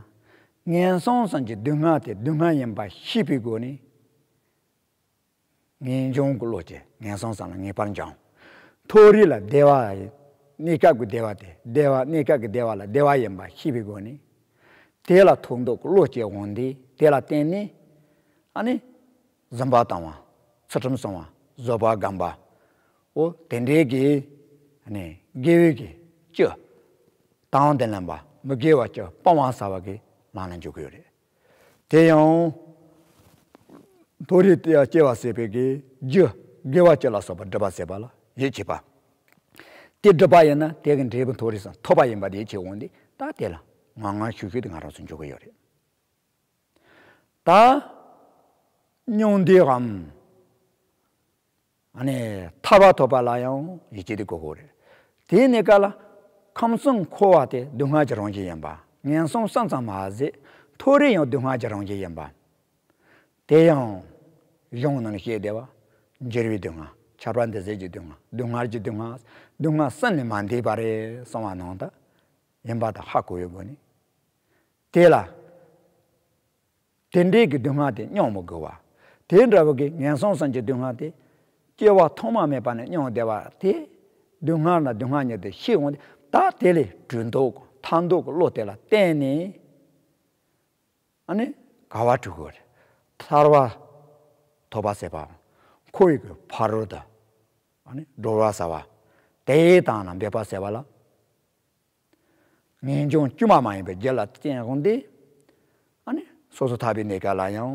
ངན་སོང་གསུམ་གྱི་སྡུག་བསྔལ་དེ་སྡུག་བསྔལ་ཡིན་པ་ཤེས་པའི་སྒོ་ནས། ངེས་འབྱུང་གི་བློ་སྐྱེ། ངན་སོང་གསུམ་ལ་ངེས་པར་འབྱུང་། མཐོ་རིས་ལ་བདེ་བ། གནས་སྐབས་ཀྱི་བདེ་བ་དེ་བདེ་བ། གནས་སྐབས་ཀྱི་བདེ་བ་ལ་བདེ་བ་ཡིན་པ་ཤེས་པའི་སྒོ་ནས། དེ་ལ་ཐོགས་འདོད་ཀྱི་བློ་སྐྱེ་འོང་དུས་དེ་ལ་བརྟེན་ནས་ཨ་ནི་སྦྱིན་པ་བཏང་བ། ཚུལ་ཁྲིམས་སྲུང་བ། བཟོད་པ་སྒོམ་པ། འོ་དེ་འདྲའི་གི་ཨ་ནི་དགེ་བའི་གི་བཅུ། དང་དུ་ལེན་པ། མི་དགེ་བ་བཅུ་སྤང་བ་ཟེར་བ་གི་ལམ་ལ་འཇུག་གི་ཡོད་རེད། དེ་ཡང་མཐོ་རིས་དེ་སྐྱེ་བ་ཟེར་བའི་གི་རྒྱུ་དགེ་བ་བཅུ་ལ་སོགས་པ་སྒྲུབ་པ་ཟེར་བ་ལ་ཡིད་ཆེས་པ། དེ་སྒྲུབ་པ་ཡིན་ན་དེ་གི་འབྲས་བུ་མཐོ་རིས་སུ་ཐོབ་པ་ཡིན་པ་དེ་ཡིད་ཆེས་འོང་དུས་ད་དེ་ལ་ངང་ངང་ཤུགས་ཤུགས་དེ་ང་རང་ཚོ་འཇུག་གི་ཡོད་རེད། ད་སྙིང་བདེའམ། ཨ་ནི་ཐར་པ་ཐོབ་པ་ལ་ཡང་ཡིད་ཆེས་དེ་དགོས་ཀྱི་རེད། དེའི་གནས་སྐབས་ལ་ཁམས་གསུམ་འཁོར་བ་དེ་སྡུག་བསྔལ་གྱི་རང་བཞིན་ཡིན་པ། ངན་སོང་གསུམ་ཙམ་མ་ཟད་མཐོ་རིས་ཡང་སྡུག་བསྔལ་གྱི་རང་བཞིན་ཡིན་པ། དེ་ཡང་གཞུང་ནང་བཤད་བསྡད་པ། འགྱུར་བའི་སྡུག་བསྔལ། ཆགས་པ་འདུ་བྱེད་ཀྱི་སྡུག་བསྔལ། སྡུག་བསྔལ་གྱི་སྡུག་བསྔལ། སྡུག་བསྔལ་གསུམ་ལས་མ་འདས་པ་རེད་གསུངས་པ་ནང་ལྟར་ཡིན་པ་དང་ཧ་གོ་བའི་སྒོ་ནས། དེ་ལ། དེ་འདྲའི་གི་སྡུག་བསྔལ་དེ་མྱོང་མི་དགོས་པ། དེ་འདྲ་བོ་གི་ངན་སོང་གསུམ་གྱི་སྡུག་བསྔལ་དེ། སྐྱེ་བ་ཐོག་མ་མེད་པ་ནས་མྱོང་བསྡད་པ་དེ། སྡུག་བསྔལ་ན་སྡུག་བསྔལ་ཉིད་དུ་ཤེས་འོང་དུས་ད་དེ་ལས་གྲོལ་འདོད་ཐར་འདོད་ཀྱི་བློ་དེ་ལ་བརྟེན་ནས། ཨ་ནི་དགའ་བ་སྤྲོད་དགོས་རེད། ཐར་པ་ཐོབ་པ་ཟེར་བ། འཁོར་བའི་གི་ཕ་རོལ་ཏུ་ཨ་ནི་སྒྲོལ་བ་ཟེར་བ། དེ་དང་ན་འབད་པ་ཟེར་བ་ལ། ངེས་འབྱུང་བཅོས་མ་མ་ཡིན་པའི་རྒྱུད་ལ་བརྟེན་འོང་དུས། ཨ་ནི་སོ་སོ་ཐར་པའི་གནས་སྐབས་ལ་ཡང་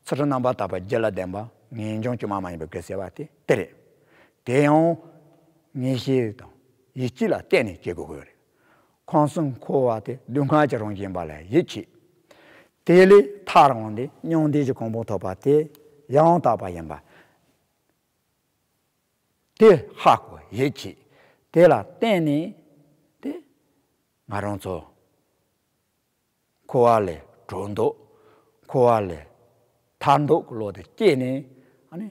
ཚུལ་ཁྲིམས་རྣམ་པར་དག་པའི་རྒྱུད་ལ་ལྡན་པ་ངེས་འབྱུང་བཅོས་མ་མ་ཡིན་པའི་རྒྱུ་ཟེར་བ་དེ་དེ་རེད། དེ་ཡང་ངེས་ཤེས་དང་ཡིད་ཆེས་ལ་བརྟེན་ནས་སྐྱེ་དགོས་ཀྱི་ཡོད་རེད། ཁམས་གསུམ་འཁོར་བ་དེ་སྡུག་བསྔལ་གྱི་རང་བཞིན་ཡིན་པ་ལ་ཡིད་ཆེས། དེ་ལས་ཐར་འོང་སྟེ་མྱང་འདས་ཀྱི་གོ་འཕང་ཐོབ་པ་དེ་ཡང་དག་པ་ཡིན་པ། དེ་ཧ་གོ་ཡིད་ཆེས། དེ་ལ་བརྟེན་ནས་དེ་ང་རང་ཚོ་འཁོར་བ་ལས་གྲོལ་འདོད། འཁོར་བ་ལས་ཐར་འདོད་ཀྱི་བློ་དེ་སྐྱེས་ནས། ཨ་ནི་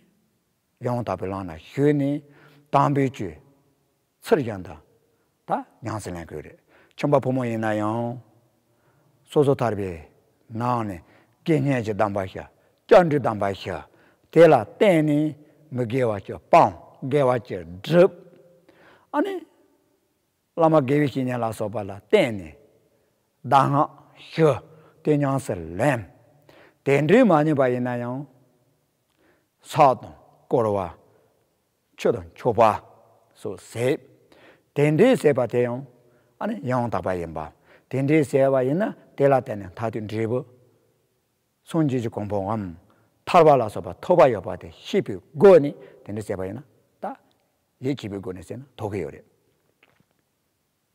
ཡང་དག་པའི་ལམ་ལ་ཞུགས་ནས་དམ་པའི་ཆོས་ཚུལ་བཞིན་དུ་ད་ཉམས་སུ་ལེན་དགོས་རེད། ཆུང་པ་ཕོ་མོ་ཡིན་ན་ཡང་སོ་སོ་ཐར་པའི་ནང་ནས་དགེ་བསྙེན་གྱི་གདམས་པ་ཞུ། སྐྱབས་འགྲོའི་གདམས་པ་ཞུ། དེ་ལ་བརྟེན་ནས་མི་དགེ་བ་ཅིག་སྤང་། དགེ་བ་ཅིག་སྒྲུབ། ཨ་ནི་བླ་མ་དགེ་བའི་བཤེས་གཉེན་ལ་སོགས་པ་ལ་བརྟེན་ནས་གདམས་ངག་ཞུ། དེ་ཉམས་སུ་ལེན། དེ་འདྲའི་མ་ནུས་པ་ཡིན་ན་ཡང་ཕྱག་དང་བསྐོར་བ། ཆུ་དང་མཆོད་པ་སོགས་ཟས། དེ་འདྲའི་ཟས་པ་དེ་ཡང་ཨ་ནི་ཡང་དག་པ་ཡིན་པ། དེ་འདྲའི་ཟས་པ་ཡིན་ན་དེ་ལ་བརྟེན་ནས་མཐར་ཐུག་འབྲས་བུ་སངས་རྒྱས་ཀྱི་གོ་འཕང་ངམ་ཐར་པ་ལ་སོགས་པ་ཐོབ་པ་ཡོད་པ་དེ་ཤེས་པའི་སྒོ་ནས། དེ་འདྲའི་ཟས་པ་ཡིན་ན་ད་ཡིད་ཆེས་པའི་སྒོ་ནས་ཟས་ན་ཐོབ་ཀྱི་ཡོད་རེད།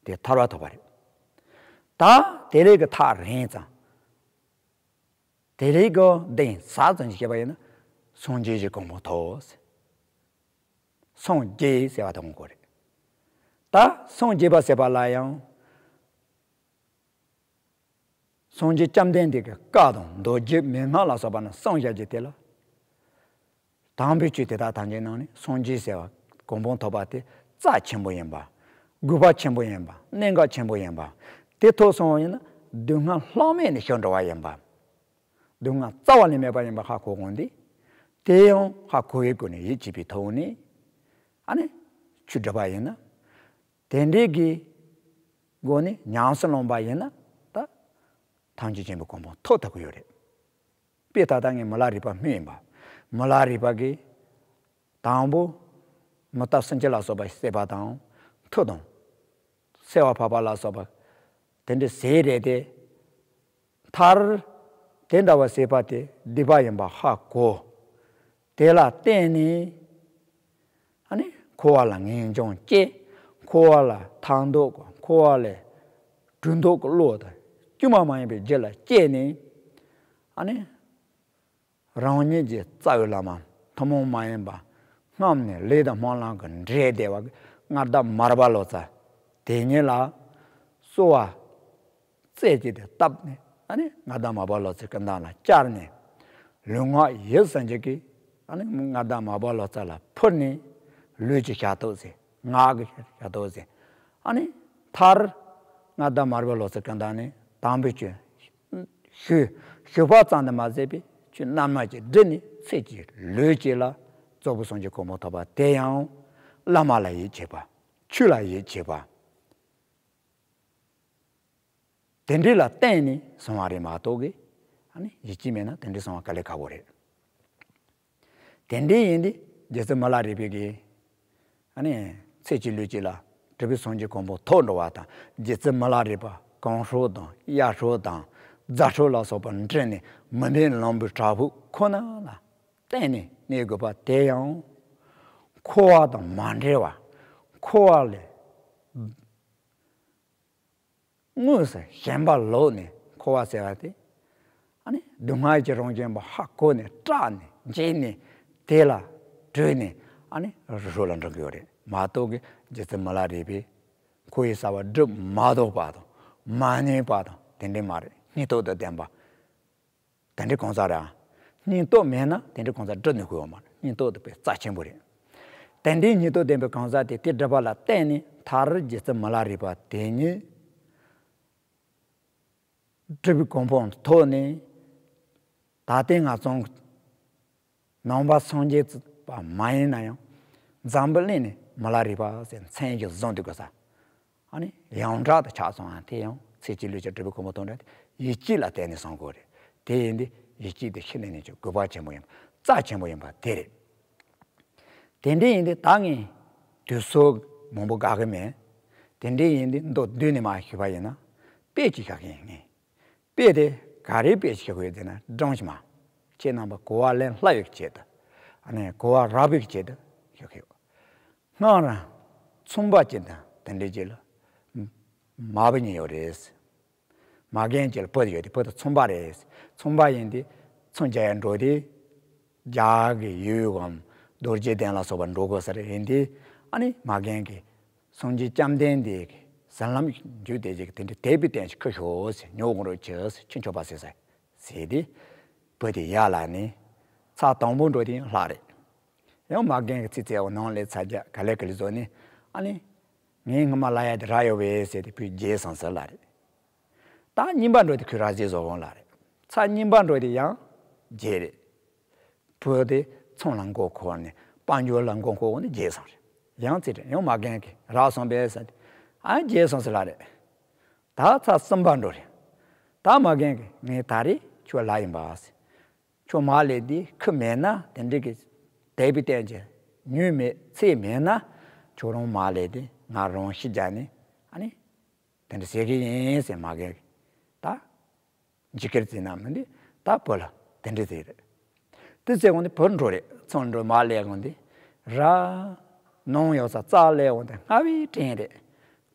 དེ་ཐར་པ་ཐོབ་པ་རེད། ད་དེ་ལས་ཀྱི་ཐག་རིང་ཙམ། དེ་ལས་ཀྱི་གདེང་ཟབ་ཙམ་ཞིག་བཤད་པ་ཡིན་ན་སངས་རྒྱས་ཀྱི་གོ་འཕང་ཐོབ། སངས་རྒྱས་ཟེར་བ་དང་གོ་རེད། ད་སངས་རྒྱས་པ་ཟེར་བ་ལ་ཡང་སངས་རྒྱས་བཅོམ་ལྡན་འདས་ཀྱི་བཀའ་དང་མདོ་རྒྱུད་མན་ངག་ལ་སོགས་པ་རྣམས་གསུངས་བཞག་རྒྱུ་དེ་ལ། དམ་པའི་ཆོས་དེ་དག་ཐམས་ཅད་ནང་ནས་སངས་རྒྱས་ཟེར་བ་གོ་འཕང་ཐོབ་པ་དེ་རྩ་ཆེན་པོ་ཡིན་པ། དགོས་པ་ཆེན་པོ་ཡིན་པ། གནད་འགག་ཆེན་པོ་ཡིན་པ། དེ་ཐོབ་སོང་བ་ཡིན་ན་སྡུག་བསྔལ་ལྷག་མེད་ནས་ཞི་འགྲོ་བ་ཡིན་པ། སྡུག་བསྔལ་རྩ་བ་ནས་མེད་པ་ཡིན་པ་ཧ་གོ་དགོས་ཏེ། དེ་ཡང་ཧ་གོ་བའི་སྒོ་ནས་ཡིད་ཆེས་པའི་ཐོག་ནས་ཨ་ནི་ཆོས་སྒྲུབ་པ་ཡིན་ན། དེ་འདྲའི་གི་སྒོ་ནས་ཉམས་སུ་བླངས་པ་ཡིན་ན་ད་ཐམས་ཅད་མཁྱེན་པའི་གོ་འཕང་ཐོབ་ཐུབ་ཀྱི་ཡོད་རེད། དཔེ་ད་ལྟ་ངས་མི་ལ་རས་པ་སྨོས་ཡིན་པ། མི་ལ་རས་པ་གིས་དང་པོ་མི་རྟག་སེམས་ཅན་ལ་སོགས་པ་བསད་པ་དང་། མཐུ་དང་། སེར་བ་ཕབ་པ་ལ་སོགས་པ་དེ་འདྲའི་ཟས་རེད་དེ། མཐར་དེ་འདྲ་བ་བསད་པ་དེ་སྡིག་པ་ཡིན་པ་ཧ་གོ། དེ་ལ་བརྟེན་ནས་ཨ་ནི་འཁོར་བ་ལ་ངེས་འབྱུང་སྐྱེས། འཁོར་བ་ལ་ཐར་འདོད་ཀྱི། འཁོར་བ་ལས་གྲོལ་འདོད་ཀྱི་བློ་དང་དཀྱུས་མ་མ་ཡིན་པའི་རྒྱུད་ལ་སྐྱེས་ནས། ཨ་ནི་རང་ཉིད་ཀྱི་རྩ་བའི་བླ་མ་ཐུན་མོང་མ་ཡིན་པ། སྔོན་ནས་ལས་དང་སྨོན་ལམ་གྱིས་འདྲེས་བསྡད་པ་གི་མངའ་བདག་མར་པ་ལོ་ཙཱ་དེ་ཉིད་ལ་གསོལ་བ་རྩེ་གཅིག་ཏུ་བཏབ་ནས། ཨ་ནི་མངའ་བདག་མར་པ་ལོ་ཙཱའི་སྐུ་མདུན་ལ་བཅར་ནས། ལུས་ངག་ཡིད་གསུམ་གྱི་གི་ཨ་ནི་མངའ་བདག་མར་པ་ལོ་ཙཱ་ལ་ཕུལ་ནས། ལུས་ཀྱི་ཞབས་ཏོག་ཟེར། ངག་གི་ཞབས་ཏོག་ཟེར། ཨ་ནི་མཐར་མངའ་བདག་མར་པ་ལོ་ཙཱའི་སྐུ་མདུན་ནས་དམ་པའི་ཆོས་ཞུས། ཞུས་པ་ཙམ་དུ་མ་ཟད་པའི་ཆོས་རྣམ་སྨིན་གྱིས་བསྒྲིབས་ནས་ཚེ་གཅིག་ལུས་གཅིག་ལ་རྫོགས་པའི་སངས་རྒྱས་གོ་འཕང་ཐོབ་པ་དེ་ཡང་བླ་མ་ལ་ཡིད་ཆེས་པ། ཆོས་ལ་ཡིད་ཆེས་པ། དེ་འདྲའི་ལ་བརྟེན་ནས་སོང་བ་རེད་མ་གཏོགས་གི། ཨ་ནི་ཡིད་ཆེས་མེད་ན་དེ་འདྲའི་སོང་བ་དཀའ་ལས་ཁག་པོ་རེད། དེ་འདྲའི་ཡིན་དུས་རྗེ་བཙུན་མི་ལ་རས་པའི་གི་ཨ་ནི་ཚེ་གཅིག་ལུས་གཅིག་ལ་གྲུབ་པའི་སངས་རྒྱས་གོ་འཕང་ཐོབ་འགྲོ་བ་དང་། རྗེ་བཙུན་མི་ལ་རས་པ་གོང་སྲོལ་དང་ཡར་སྲོལ་དང་རྫ་སྲོལ་ལ་སོགས་པ་འདྲེས་ནས་མི་འདྲའི་ལམ་བུའི་བྲག་ཕུག་ཁོ་ན་ལ་བརྟེན་ནས་གནས་དགོས་པ་དེ་ཡང་འཁོར་བ་དང་མ་འབྲེལ་བ། འཁོར་བ་ལས་དངོས་སུ་ཞེན་པ་ལོག་ནས། འཁོར་བ་ཟེར་བ་དེ་ཨ་ནི་སྡུག་བསྔལ་གྱི་རང་བཞིན་པ་ཧ་གོ་ནས་སྐྲག་ནས་འཇིགས་ནས་དེ་ལ་གྲོལ་ནས་ཨ་ནི་རི་ཁྲོད་ལ་འགྲོ་གི་ཡོད་རེད་མ་གཏོགས་གི། རྗེ་བཙུན་མི་ལ་རས་པས་འཁོར་བའི་ས་བོན་སྒྲུབ་མ་ཐུབ་པ་དང་མ་ནུས་པ་དང་དེ་འདྲའི་མ་རེད། སྙིང་སྟོབས་དང་ལྡན་པ། དེ་འདྲའི་གང་ཟག་རེད། སྙིང་སྟོབས་མེད་ན་དེ་འདྲའི་གང་ཟག་སྒྲུབ་ནུས་ཀྱི་ཡོད་མ་རེད། སྙིང་སྟོབས་དེ་དཔེ་རྩ་ཆེན་པོ་རེད། དེ་འདྲའི་སྙིང་སྟོབས་ལྡན་པའི་གང་ཟག་དེ་དེ་སྒྲུབ་པ་ལ་བརྟེན་ནས་མཐར་རྗེ་བཙུན་མི་ལ་རས་པ་དེ་ཉིད་གྲུབ་པའི་གོ་འཕང་ཐོབ་ནས། ད་ལྟའི་ང་ཚོ་ནང་པ་སངས་རྒྱས་པ་མ་ཡིན་ན་ཡང་འཛམ་བུ་གླིང་ནས་མི་ལ་རས་པ་ཟེར་མཚན་ཞིག་བཟུང་སྡོད་དགོས་ས། ཨ་ནི་ཡོངས་གྲགས་དུ་ཆགས་སོང་། ཨ་དེ་ཡང་ཚེ་གཅིག་ལུས་གཅིག་གྲུབ་པའི་གོ་འཕང་ཐོབ་འདྲ་དེ་ཡིད་ཆེས་ལ་བརྟེན་ནས་སོང་དགོས་རེད། དེ་ཡིན་དུས་ཡིད་ཆེས་དེ་ཤིན་ཏུ་ནས་ཀྱང་དགོས་པ་ཆེན་པོ་ཡིན་པ། རྩ་ཆེན་པོ་ཡིན་པ་དེ་རེད། དེ་འདྲ་ཡིན་དུས་ད་ངས་དུས་ཚོད་མང་པོ་དགའ་གི་མེད། དེ་འདྲ་ཡིན་དུས་མདོར་བསྡུས་ནས་མར་ཞུས་པ་ཡིན་ན། དཔེ་ཅིག་བཞག་གི་ཡིན། ངས་དཔེ་དེ་ག་རེའི་དཔེ་ཞིག་བཞག་གི་ཡོད་ཟེར་ན། སྦྲང་ཞིག་མ། ཁྱེད་རྣམ་པ་གོ་བ་ལེན་སླ་བའི་ཆེད་དུ། ཨ་ནི་གོ་བ་རག་པའི་ཆེད་དུ་བཞག་གི་ཡོད། སྔར་ཚོང་པ་ཅིག་དང་དེ་འདྲའི་རྗེས་ལ་མ་བུ་གཉིས་ཡོད་རེད། མ་རྒན་གྱི་བུ་ཡོད་དེ། བུ་དེ་ཚོང་པ་རེད། ཚོང་པ་ཡིན་དེ་ཚོང་རྒྱག་ཡ་འགྲོ་དེ། རྒྱ་གི་ཡུལ་གམ་རྡོ་རྗེ་གདན་ལ་སོགས་པ་འགྲོ་དགོས་ས་རེད། ཡིན་དེ་ཨ་ནི་མ་རྒན་གྱི་སངས་རྒྱས་བཅོམ་ལྡན་འདས་ཀྱི་ཟིན་ལམ་བརྒྱུད་དེ་ཅིག་དེ་འདྲའི་དད་པའི་རྟེན་ཅིག་ཁུར་ཤོག་ཟེར། ཉོ་དགོས་རོགས་གྱིས་ཟེར། ཁྱོད་མཆོད་པ་ཟེར་ཟེར་ཟེར་དེ། བུ་དེ་ཡར་ལ་ནི་ཚར་དང་པོ་འགྲོ་དེ་ཡང་ལྷག་རེད། ཡང་མ་རྒན་གྱི་ཚིག་བཙལ་བ་ནང་ལས་ཚར་རྒྱ་ག་ལེ་ག་ལེ་བཟོ་ནི། ཨ་ནི་ངའི་སྔོན་མ་ལ་ཡ་དེ་རག་ཡོད་པས་ཟེར་དེ་བུས་བརྗེད་སོང་ཟེར་ལ་རེད། ད་གཉིས་པ་འགྲོ་དེ་ཁོས་ར་བཟི་བཟོ་འོང་ལ་རེད། ཚར་གཉིས་པ་འགྲོ་དེ་ཡང་བརྗེད་རེད། བུ་དེ་ཚོང་ལ་མགོ་འཁོར་ནས་དཔལ་འབྱོར་ལ་མགོ་འཁོར་འོང་ནས་བརྗེད་སོང་རེད། ཡང་ཚིག་རེད། ཡང་མ་རྒན་གྱི་རག་སོང་པས་ཟེར་དེ། ཨ་བརྗེད་སོང་ཟེར་ལ་རེད། ད་ཚར་གསུམ་པ་འགྲོ་རེད། ད་མ་རྒན་གྱི་ངས་ད་རེས་ཁྱོད་ལ་ཡིན་པ་ཟེར། ཁྱོད་མ་ལས་དེ་ཁུ་མེད་ན་དེ་འདྲ་གི་དད་པའི་རྟེན་ཅིག་ཉོས་མེད་ཚད་མེད་ན། ཁྱོད་རང་མ་ལས་དེ་ང་རང་ཤི་རྒྱ་ནི་ཨ་ནི་དེ་འདྲ་ཟེར་གི་ཡིན་ཟེར། མ་རྒན་གྱིས་ད་འཇིགས་སྐུལ་བྱས་ན་མི་འདི་ད་བུ་ལ་དེ་འདྲ་ཟེར་རེད། དེ་ཟེར་འོང་དེ་བུ་འགྲོ་རེད། ཚོང་འགྲོ་མ་ལས་འོང་དེ་ར་ནང་ཡོད་ས་རྩ་ལས་འོང་དེ་སྔ་བའི་དྲན་རེད།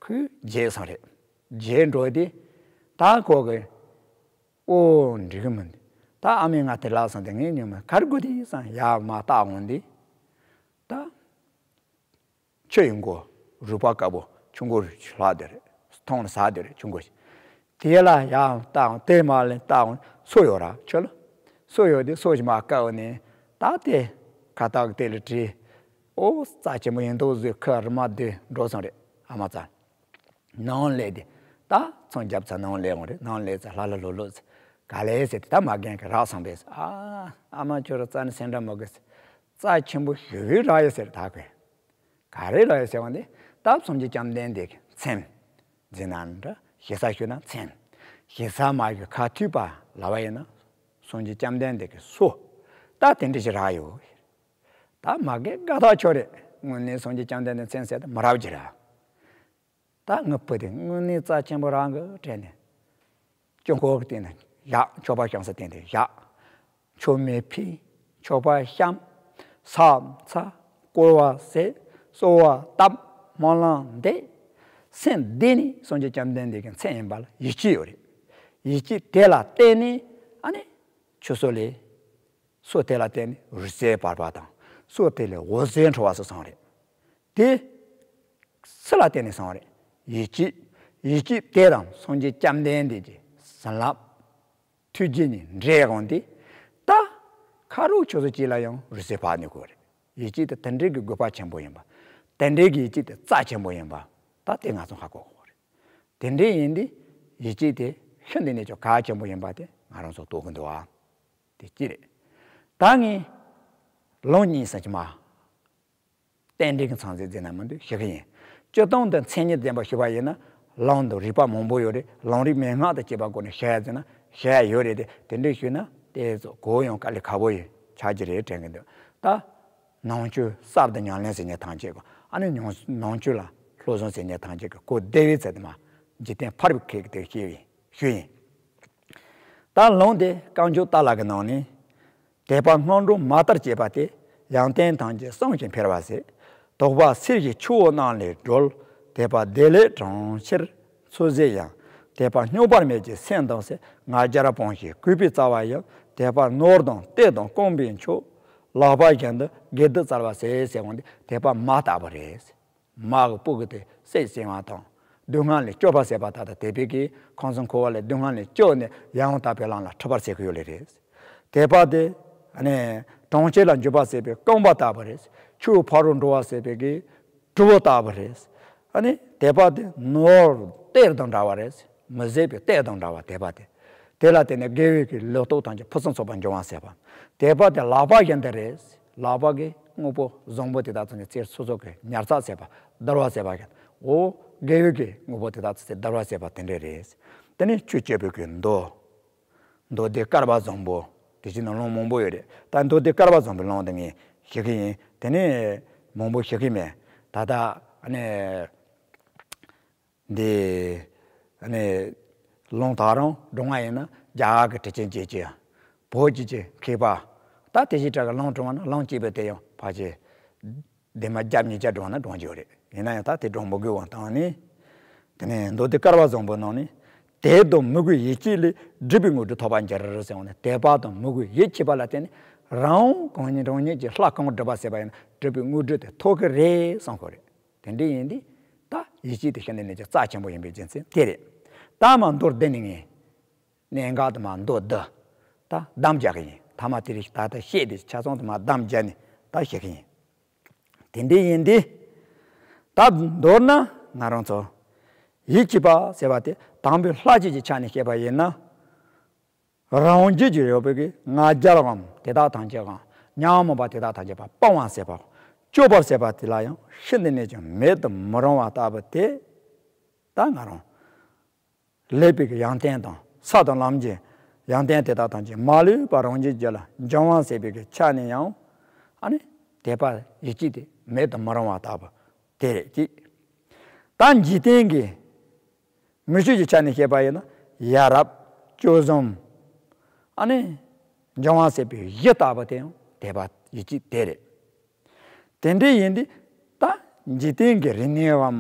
ཁོས་བརྗེད་སོང་རེད། བརྗེད་འགྲོ་དེ་ད་ཁོ་གི་ཨོ་འགྲིག་གི་མིན། ད་ཨ་མས་ང་དེ་ལབ་སོང་དེ། ངས་ཉོན་མོངས་ག་རེ་དགོས་དེ་བསམ། ཡར་མར་བལྟ་འོང་དེ་ད་ཆུ་ཡི་མགོ་རུས་པ་དཀར་པོ་ཆུ་མགོ་ལྷག་དེ་རེད། མཐོང་ལ་ཟག་དེ་རེད། ཆུ་མགོ་ཞིག་དེ་ལ་ཡར་བལྟ་འོང་། དེ་མར་ལ་བལྟ་འོང་། སོ་ཡོད་ར་ཆུ་ལ་སོ་ཡོད་དེ་སོ་ཞིག་མར་བཀབ་ནས་ད་དེ་ཁ་བཏགས་དེ་ལ་བྲིས། ཨོ་རྩ་ཆེན་པོ་ཡིན་མདོག་བཟོས། ཁུ་རི་མ་དེ་འགྲོ་སོང་རེད། ཨ་མ་ཚ་ནང་ལས་དེ་ད་ཚོང་རྒྱབ་ཚར་ནང་ལས་འོང་རེད། ནང་ལས་ཚར་ལྷ་ལྷ་ལྷོ་ལྷོ་ཚར་ག་ལེ་ཟེར་དེ་ད་མ་རྒན་གྱིས་རག་སོང་པས། ཨ་ཨ་མ་ཁྱོད་ར་རྩ་ནས་སེམས་ཁྲལ་མ་དགོས་ཟེར། རྩ་ཆེན་པོ་ཞེ་པོ་རག་ཡོད་ཟེར། ད་ཁོས་ག་རེ་རག་ཡོད་ཟེར་བ་འདི་ད་སངས་རྒྱས་བཅོམ་ལྡན་འདས་ཀྱི་མཚན་ཟེར་ན་འདྲ། ཞེ་ས་ཞུས་ན་མཚན། ཞེ་ས་མ་ཞུས་ཁ་ཐུག་པ་ལབ་པ་ཡིན་ན་སངས་རྒྱས་བཅོམ་ལྡན་འདས་ཀྱི་སོ་ད་དེ་འདྲ་ཞིག་རག་ཡོད། ད་མ་རྒན་དགའ་ཐག་ཆོད་རེད། དངོས་གནས་སངས་རྒྱས་བཅོམ་ལྡན་འདས་མཚན་ཟེར་དེ་མི་རག་གི་ར། ད་ངའི་བུ་དེ་དངོས་གནས་རྩ་ཆེན་པོ་རང་གི་དྲན་ནས་སྐྱོ་འཁོར་གྱི་སྟེང་ནས་བཞག་མཆོད་པ་བཤམས་ས་སྟེང་དེ་བཞག་མཆོད་མེ་ཕུལ། མཆོད་པ་བཤམས། ས་ཚ། བསྐོར་བ་ཟས། གསོལ་བ་བཏབ། སྨོན་ལམ་འདེབས། སེམས་གཏིང་ནས་སངས་རྒྱས་བཅོམ་ལྡན་འདས་ཀྱི་མཚན་ཡིན་པ་ལ་ཡིད་ཆེས་ཡོད་རེད། ཡིད་ཆེས་དེ་ལ་བརྟེན་ནས་ཨ་ནི་ཆུ་སོ་ལས། སོ་དེ་ལ་བརྟེན་ནས་རུས་ཚལ་འབར་བ་དང་། སོ་དེ་ལས་འོད་ཟེར་འཕྲོ་བ་སོགས་སོང་རེད། དེ་སུ་ལ་བརྟེན་ནས་སོང་རེད། ཡིད་ཆེས། ཡིད་ཆེས་དེ་དང་སངས་རྒྱས་བཅོམ་ལྡན་འདས་ཀྱི་བྱིན་རླབས་ཐུགས་རྗེ་གཉིས་འདྲེས་འོང་དེ། ད་ཁ་རོག་ཆུ་ཚོད་གཅིག་ལ་ཡང་རུས་ཚལ་འབར་ནས་དགོས་རེད། ཡིད་ཆེས་དེ་དེ་འདྲའི་གི་དགོས་པ་ཆེན་པོ་ཡིན་པ། དེ་འདྲའི་གི་ཡིད་ཆེས་དེ་རྩ་ཆེན་པོ་ཡིན་པ། ད་དེ་ང་ཚོ་ཧ་གོ་དགོས་རེད། དེ་འདྲའི་ཡིན་དེ་ཡིད་ཆེས་དེ་ཤིན་ཏུ་ནས་ཀྱང་གལ་ཆེན་པོ་ཡིན་པ་དེ་ང་རང་ཚོ་རྟོགས་ཀྱི་འདུག་ཨ། དེ་གཅིག་རེད། ད་ངས་ལུང་གཉིས་ཟེར་གྱི་མ། རྟེན་འབྲེལ་གྱི་མཚམས་ཚིགས་ཟེར་ན་མི་འདུག་ཞུ་གི་ཡིན། སྤྱིར་བཏང་དུ་མཚན་ཉིད་ལྡན་པ་ཞུ་བ་ཡིན་ན་ལུང་དང་རིགས་པ་མང་པོ་ཡོད་རེད། ལུང་རིགས་མན་ངག་དང་བཅས་པ་སྒོ་ནས་བཤད་ཡ་ཟེར་ན་བཤད་ཡ་ཡོད་རེད་དེ། དེ་འདྲ་ཞུས་ན་དེ་ཚོ་གོ་ཡང་དཀའ་ལས་ཁག་པོ་ཡིན་ཆགས་ཀྱི་རེད་དྲན་གྱི་འདུག་ད་ནང་ཆོས་གསར་དུ་ཉམས་ལེན་ཟེར་མཁན་ཐམས་ཅད་ཀྱི། ཨ་ནི་ཉམས་ནང་ཆོས་ལ་སློབ་སྦྱོང་ཟེར་མཁན་ཐམས་ཅད་ཀྱི་གོ་བདེ་བའི་ཚད་དུ་མ་འཇིག་རྟེན་ཕ་རོལ་ཁྱེད་ཀྱི་དེ་ཤེས་ཡིན་ཞུ་ཡིན། ད་ལུང་དེ་བསྐང་ཆུབ་ལྟ་ལ་གི་ནང་ནས། དད་པ་སྔོན་འགྲོ་མ་ལྟར་བྱེད་པ་སྟེ། ཡོན་ཏན་ཐམས་ཅད་བསམ་ཞིང་འཕེལ་བར་བྱེད། དོགས་པ་སེལ་ཞིང་ཆུ་བོ་རྣམས་ལས་སྒྲོལ། དད་པ་བདེ་ལེགས་གྲོང་ཁྱེར་འཚོ་བྱེད་ཡང་། དད་པ་སྙོམས་པར་མེད་ཀྱི་སེམས་དང་བསྲེ། ང་རྒྱལ་སྤོང་ཞིང་གུས་པས་སྩལ་བ་ཡང་། དད་པ་ནོར་དང་གཏེར་དང་སྐོམ་པའི་མཆོག། ལག་པ་བཞིན་དུ་དགེ་སྡིག་སྩལ་བར་བྱེད་ཟེར་འོང་དེ་དད་པ་མ་ལྟ་བུ་རེད། མ་གི་སྤུ་གུ་དེ་སད་བྱེད་པ་དང་། སྡུག་བསྔལ་ལས་སྐྱོབ་པ་བྱེད་པ་ད་ལྟ་དད་པའི་གི་ཁམས་གསུམ་འཁོར་བ་ལས་སྡུག་བསྔལ་ལས་སྐྱོབ་ནས་ཡང་དག་པའི་ལམ་ལ་ཁྲིད་པར་བྱེད་ཀྱི་ཡོད་ལེ་རེད། དད་པ་དེ་ཨ་ནི་གྲོང་ཁྱེར་ལ་འཇུག་པར་བྱེད་པའི་རྐང་པ་ལྟ་བུ་རེད། ཆུ་ཕ་རོལ་འགྲོ་བར་བྱེད་པའི་གི་གྲུ་པ་ལྟ་བུ་རེད། ཨ་ནི་དད་པ་དེ་ནོར་གཏེར་དང་འདྲ་བ་རེད། མི་ཟད་པའི་གཏེར་དང་འདྲ་བ་དད་པ་དེ། དེ་ལ་བརྟེན་ནས་དགེ་བའི་གི་ལོ་ཏོག་ཐམས་ཅད་ཕུན་སུམ་ཚོགས་པར་འབྱུང་བར་བྱེད་པ། དད་པ་དེ་ལག་པ་བཞིན་དུ་རེད། ལག་པ་གི་དངོས་པོ་བཟང་པོ་དེ་དག་ཚོ་ནི་རྩེར་སོ་སོ་གི་ཉར་ཚགས་བྱེད་པ། བསྡུ་བ་བྱེད་པ་བཞིན། འོ་དགེ་བའི་གི་དངོས་པོ་དེ་དག་ཚོ་རྩེར་བསྡུ་བ་བྱེད་པ་དེ་འདྲ་རེད། དེ་ནི་ཆུ་སྐྱོད་པའི་གི་མདོ། མདོ་སྡེ་བཀར་བ་བཟང་པོ། དེ་བཞིན་ནོ་ལུང་མང་པོ་ཡོད་རེད། ད་མདོ་སྡེ་བཀར་བ་བཟང་པོའི་ལུང་དེ་ངས་ཞུ་གི་ཡིན། དེ་ནས་མང་པོ་ཞུ་གི་མེད། ད་ལྟ་ཨ་ནི་འདི་ཨ་ནི་ལུང་ད་རུང་སྒྲུང་བ་ཡིན་ན་རྒྱ་གར་གྱི་ཁྲི་ཆེན་བརྒྱད་ཅུ། བོད་ཀྱི་ཆེན་མཁས་པ། ད་དེ་བཞིན་གྲགས་ཀྱི་ལུང་སྒྲུང་བ་ན་ལུང་གཅིག་པོ་དེ་ཡང་ཕལ་ཆེར་ལྡེབ་མ་བརྒྱ་ཉིས་བརྒྱ་སྒྲུང་ན་སྒྲུང་རྒྱུ་རེད། ཡིན་ན་ཡང་ད་དེ་སྒྲུང་མི་དགོས་པ་བཏང་ནས། དེ་ནས་མདོ་སྡེ་བཀར་བ་བཟང་པོའི་ནང་ནས། དད་དང་མོས་གུས་ཡིད་ཆེས་ལས་སྒྲུབ་པའི་དངོས་གྲུབ་ཐོབ་པར་འགྱུར་ཟེར་བ་ནི། དད་པ་དང་མོས་གུས་ཡིད་ཆེས་པ་ལ་བརྟེན་ནས་རང་གང་ཉིད་རང་ཉིད་ཀྱིས་ལྷ་གང་བསྒྲུབས་པ་ཟེར་བ་ཡིན་ན་སྒྲུབ་པའི་དངོས་གྲུབ་དེ་ཐོབ་ཀྱི་རེད་བསམ་དགོས་རེད། དེ་འདྲ་ཡིན་དུས་ད་ཡིད་ཆེས་དེ་ཤིན་ཏུ་ནས་ཀྱང་རྩ་ཆེན་པོ་ཡིན་པའི་རྒྱུ་མཚན་དེ་རེད། ད་མ་མདོར་བསྡུས་ནས་ངས་གནད་འགག་དེ་མ་མདོར་བསྡུས་ད་གདམས་རྒྱག་གི་ཡིན། ཐ་མ་དེ་རིང་ད་ལྟ་བཤད་དེ་ཆ་ཚང་དེ་མ་གདམས་རྒྱག་ནས་ད་བཤད་གི་ཡིན། དེ་འདྲ་ཡིན་དུས་ད་མདོར་ན་ང་རང་ཚོ་ཡིད་ཆེས་པ་ཟེར་བ་དེ་དང་པོའི་ལྷག་བཅས་ཀྱི་ཆ་ནས་བཤད་པ་ཡིན་ན། རང་རྒྱུད་ཀྱི་ཡོད་པའི་གི་ང་རྒྱལ་བའམ་དེ་དག་ཐམས་ཅད་བའམ་ཉོན་མོངས་པ་དེ་དག་ཐམས་ཅད་པ་སྤང་བ་ཟེར་བ། སྤྱོད་པ་ཟེར་བ་དེ་ལ་ཡང་ཤིན་ཏུ་ནས་ཀྱང་མེད་དུ་མི་རུང་བ་ལྟ་བུ་དེ། ད་ང་རང་ལེགས་པའི་གི་ཡོན་ཏན་དང་ས་དང་ལམ་གྱི་ཡོན་ཏན་དེ་དག་ཐམས་ཅད་མ་ལུས་པ་རང་རྒྱུད་ཀྱི་ལ་འབྱུང་བ་ཟེར་བའི་གི་ཆ་ནས་ཡང་ཨ་ནི་དད་པ་ཡིད་ཆེས་དེ་མེད་དུ་མི་རུང་བ་ལྟ་བུ་དེ་རེད་ཀྱི། ད་འཇིག་རྟེན་གྱི་མི་ཆོས་ཀྱི་ཆ་ནས་བཤད་པ་ཡིན་ན་ཡ་རབས་སྤྱོད་གསུམ། ཨ་ནི་འབྱུང་བ་ཟེར་བའི་གཞི་ལྟ་བུ་དེ་ཡང་དད་པ་ཡིད་ཆེས་དེ་རེད། དེ་འདྲ་ཡིན་དུས་ད་འཇིག་རྟེན་གྱི་རིག་གནས་བམ།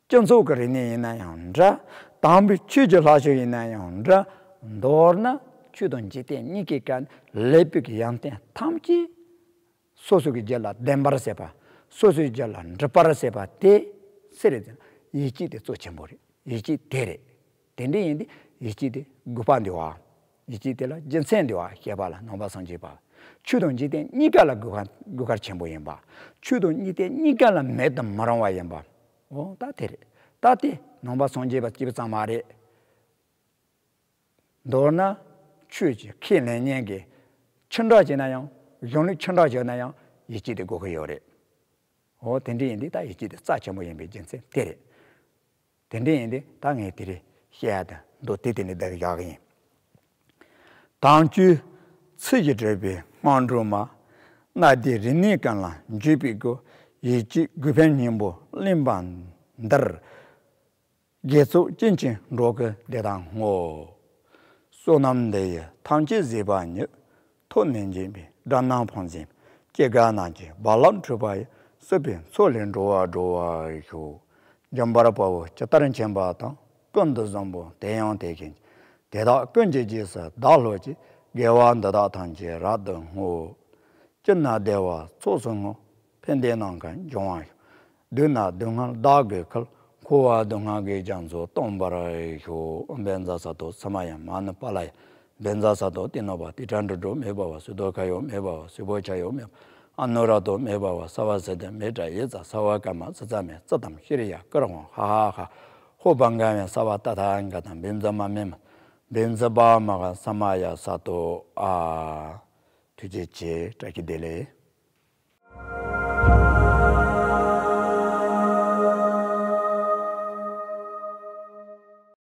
སྤྱི་ཚོགས་ཀྱི་རིག་གནས་ཡིན་ན་ཡང་འདྲ། དམ་པའི་ཆོས་ཀྱི་ལྷ་ཆོས་ཡིན་ན་ཡང་འདྲ། མདོར་ན་ཆོས་དང་འཇིག་རྟེན་གཉིས་ཀའི་ཀ་ལེགས་པའི་གི་ཡོན་ཏན་ཐམས་ཅད། སོ་སོ་གི་རྒྱུད་ལ་ལྡན་པར་བྱེད་པ། སོ་སོའི་རྒྱུད་ལ་འགྲུབ་པར་བྱེད་པ་དེ་སུ་རེད་ཟེར་ན་ཡིད་ཆེས་དེ་གཙོ་ཆེན་པོ་རེད། ཡིད་ཆེས་དེ་རེད། དེ་འདྲ་ཡིན་དུས་ཡིད་ཆེས་དེ་དགོས་པ་འདུལ་བ། ཡིད་ཆེས་དེ་ལ་རྒྱུ་མཚན་འདུལ་བ་ཞེས་པ་ལ་ནང་པ་སངས་རྒྱས་པ། ཆོས་དང་འཇིག་རྟེན་གཉིས་ཀ་ལ་དགོས་པ་དགོས་གལ་ཆེན་པོ་ཡིན་པ། ཆོས་དང་འཇིག་རྟེན་གཉིས་ཀ་ལ་མེད་དུ་མི་རུང་བ་ཡིན་པ། འོ་ད་དེ་རེད། ད་དེ་ནང་པ་སངས་རྒྱས་པ་སྐྱེས་པ་ཙམ་མ་རེད། མདོར་ན་ཆོས་ཀྱི་ཁས་ལེན་མཁན་གྱི་ཆོས་གྲོགས་བྱས་ན་ཡང་གཞུང་ལུགས་ཆོས་གྲོགས་བྱས་ན་ཡང་ཡིད་ཆེས་དེ་དགོས་ཀྱི་ཡོད་རེད། འོ་དེ་འདྲ་ཡིན་དུས་ད་ཡིད་ཆེས་དེ་རྩ་ཆེན་པོ་ཡིན་པའི་རྒྱུ་མཚན་དེ་རེད། དེ་འདྲ་ཡིན་དུས་ད་ངས་དེ་རིང་བཤད་ཡ་དེ་མདོ་དེ་དེ་ནས་བསྡུས་བཞག་གི་ཡིན། དམ་ཆོས་ཚུལ་བཞིན་སྒྲུབ་པའི་སྔོན་འགྲོ་མ། གནས་འདིའི་རིག་གནས་ཀུན་ལ་འཇུག་པའི་སྒོ། ཡིད་ཆེས་དགུ་ཕན་སྙིང་པོ་གླེང་བ་འདིར། དགེ་ཚོགས་ཀུན་གྱི་འགྲོ་ཀུན་བདེ་དང་བསྔོ། བསོད་ནམས་འདི་ཡིས་ཐམས་ཅད་གཟིགས་པ་ཉིད། ཐོབ་ནས་མཁྱེན་པའི་དགྲ་རྣམས་ཕམ་བྱེད། སྐྱེ་རྒ་ན་འཆིའི་རྦ་རླབས་འཁྲུགས་པ་ཡི། སྲིད་པའི་མཚོ་ལས་འགྲོ་བ་སྒྲོལ་བར་ཤོག། འཇམ་དཔལ་དཔའ་བོས་ཇི་ལྟར་མཁྱེན་པ་དང་། ཀུན་ཏུ་བཟང་པོ་དེ་ཡང་དེ་བཞིན་གྱི། དེ་དག་ཀུན་གྱི་རྗེས་སུ་བདག་སློབ་ཅིང་། དགེ་བ་འདི་དག་ཐམས་ཅད་རབ་ཏུ་བསྔོ། སྤྱིར་ན་བདེ་བ་ཚོགས་སུ་བསྔོ། ཕན་བདེ་རྣམས་ཀུན་འབྱུང་བར་ཤོག། སྡུག་ན་སྡུག་བསྔལ་བདག་གིས་འཁུར། འཁོར་བ་སྡུག་བསྔལ་གྱི་རྒྱ་མཚོ་སྟོངས་པར་ཤོག། བཛྲ་ས་ཏྭ་ས་མ་ཡ་མ་ནུ་པཱ་ལ་ཡ། བཛྲ་ས་ཏྭ་ཏི་ནུ་པ་ཏི་ཏྲ་འགྲོ་དྲུག་མེ་བྷ་ཝ། སུ་དོ་ཁ་ཡོ་མེ་བྷ་ཝ། སུ་བོ་ཆ་ཡོ་མེ་བྷ་ཝ། ཨ་ནུ་ར་ཏོ་མེ་བྷ་ཝ། ས་བ་ས་ཏྭ་མེ་ཏྲ་ཡེ་ཙ། ས་བ་ཀ་མ་ཙི་ཙ་མེ། ཙི་ཏམ་ཤྲི་ཡ་ཀ་ར་ཝང་ཧ་ཧ་ཧ། ཧོ་བ་ག་མེ་ས་བ་ཏ་ཐ་ག་ཏམ་བཛྲ་མ་མེ་མ། བཛྲ་བ་མ་ག་ས་མ་ཡ་ས་ཏྭ་ཨ། ཐུགས་རྗེ་ཆེ། བཀྲ་ཤིས་བདེ་ལེགས།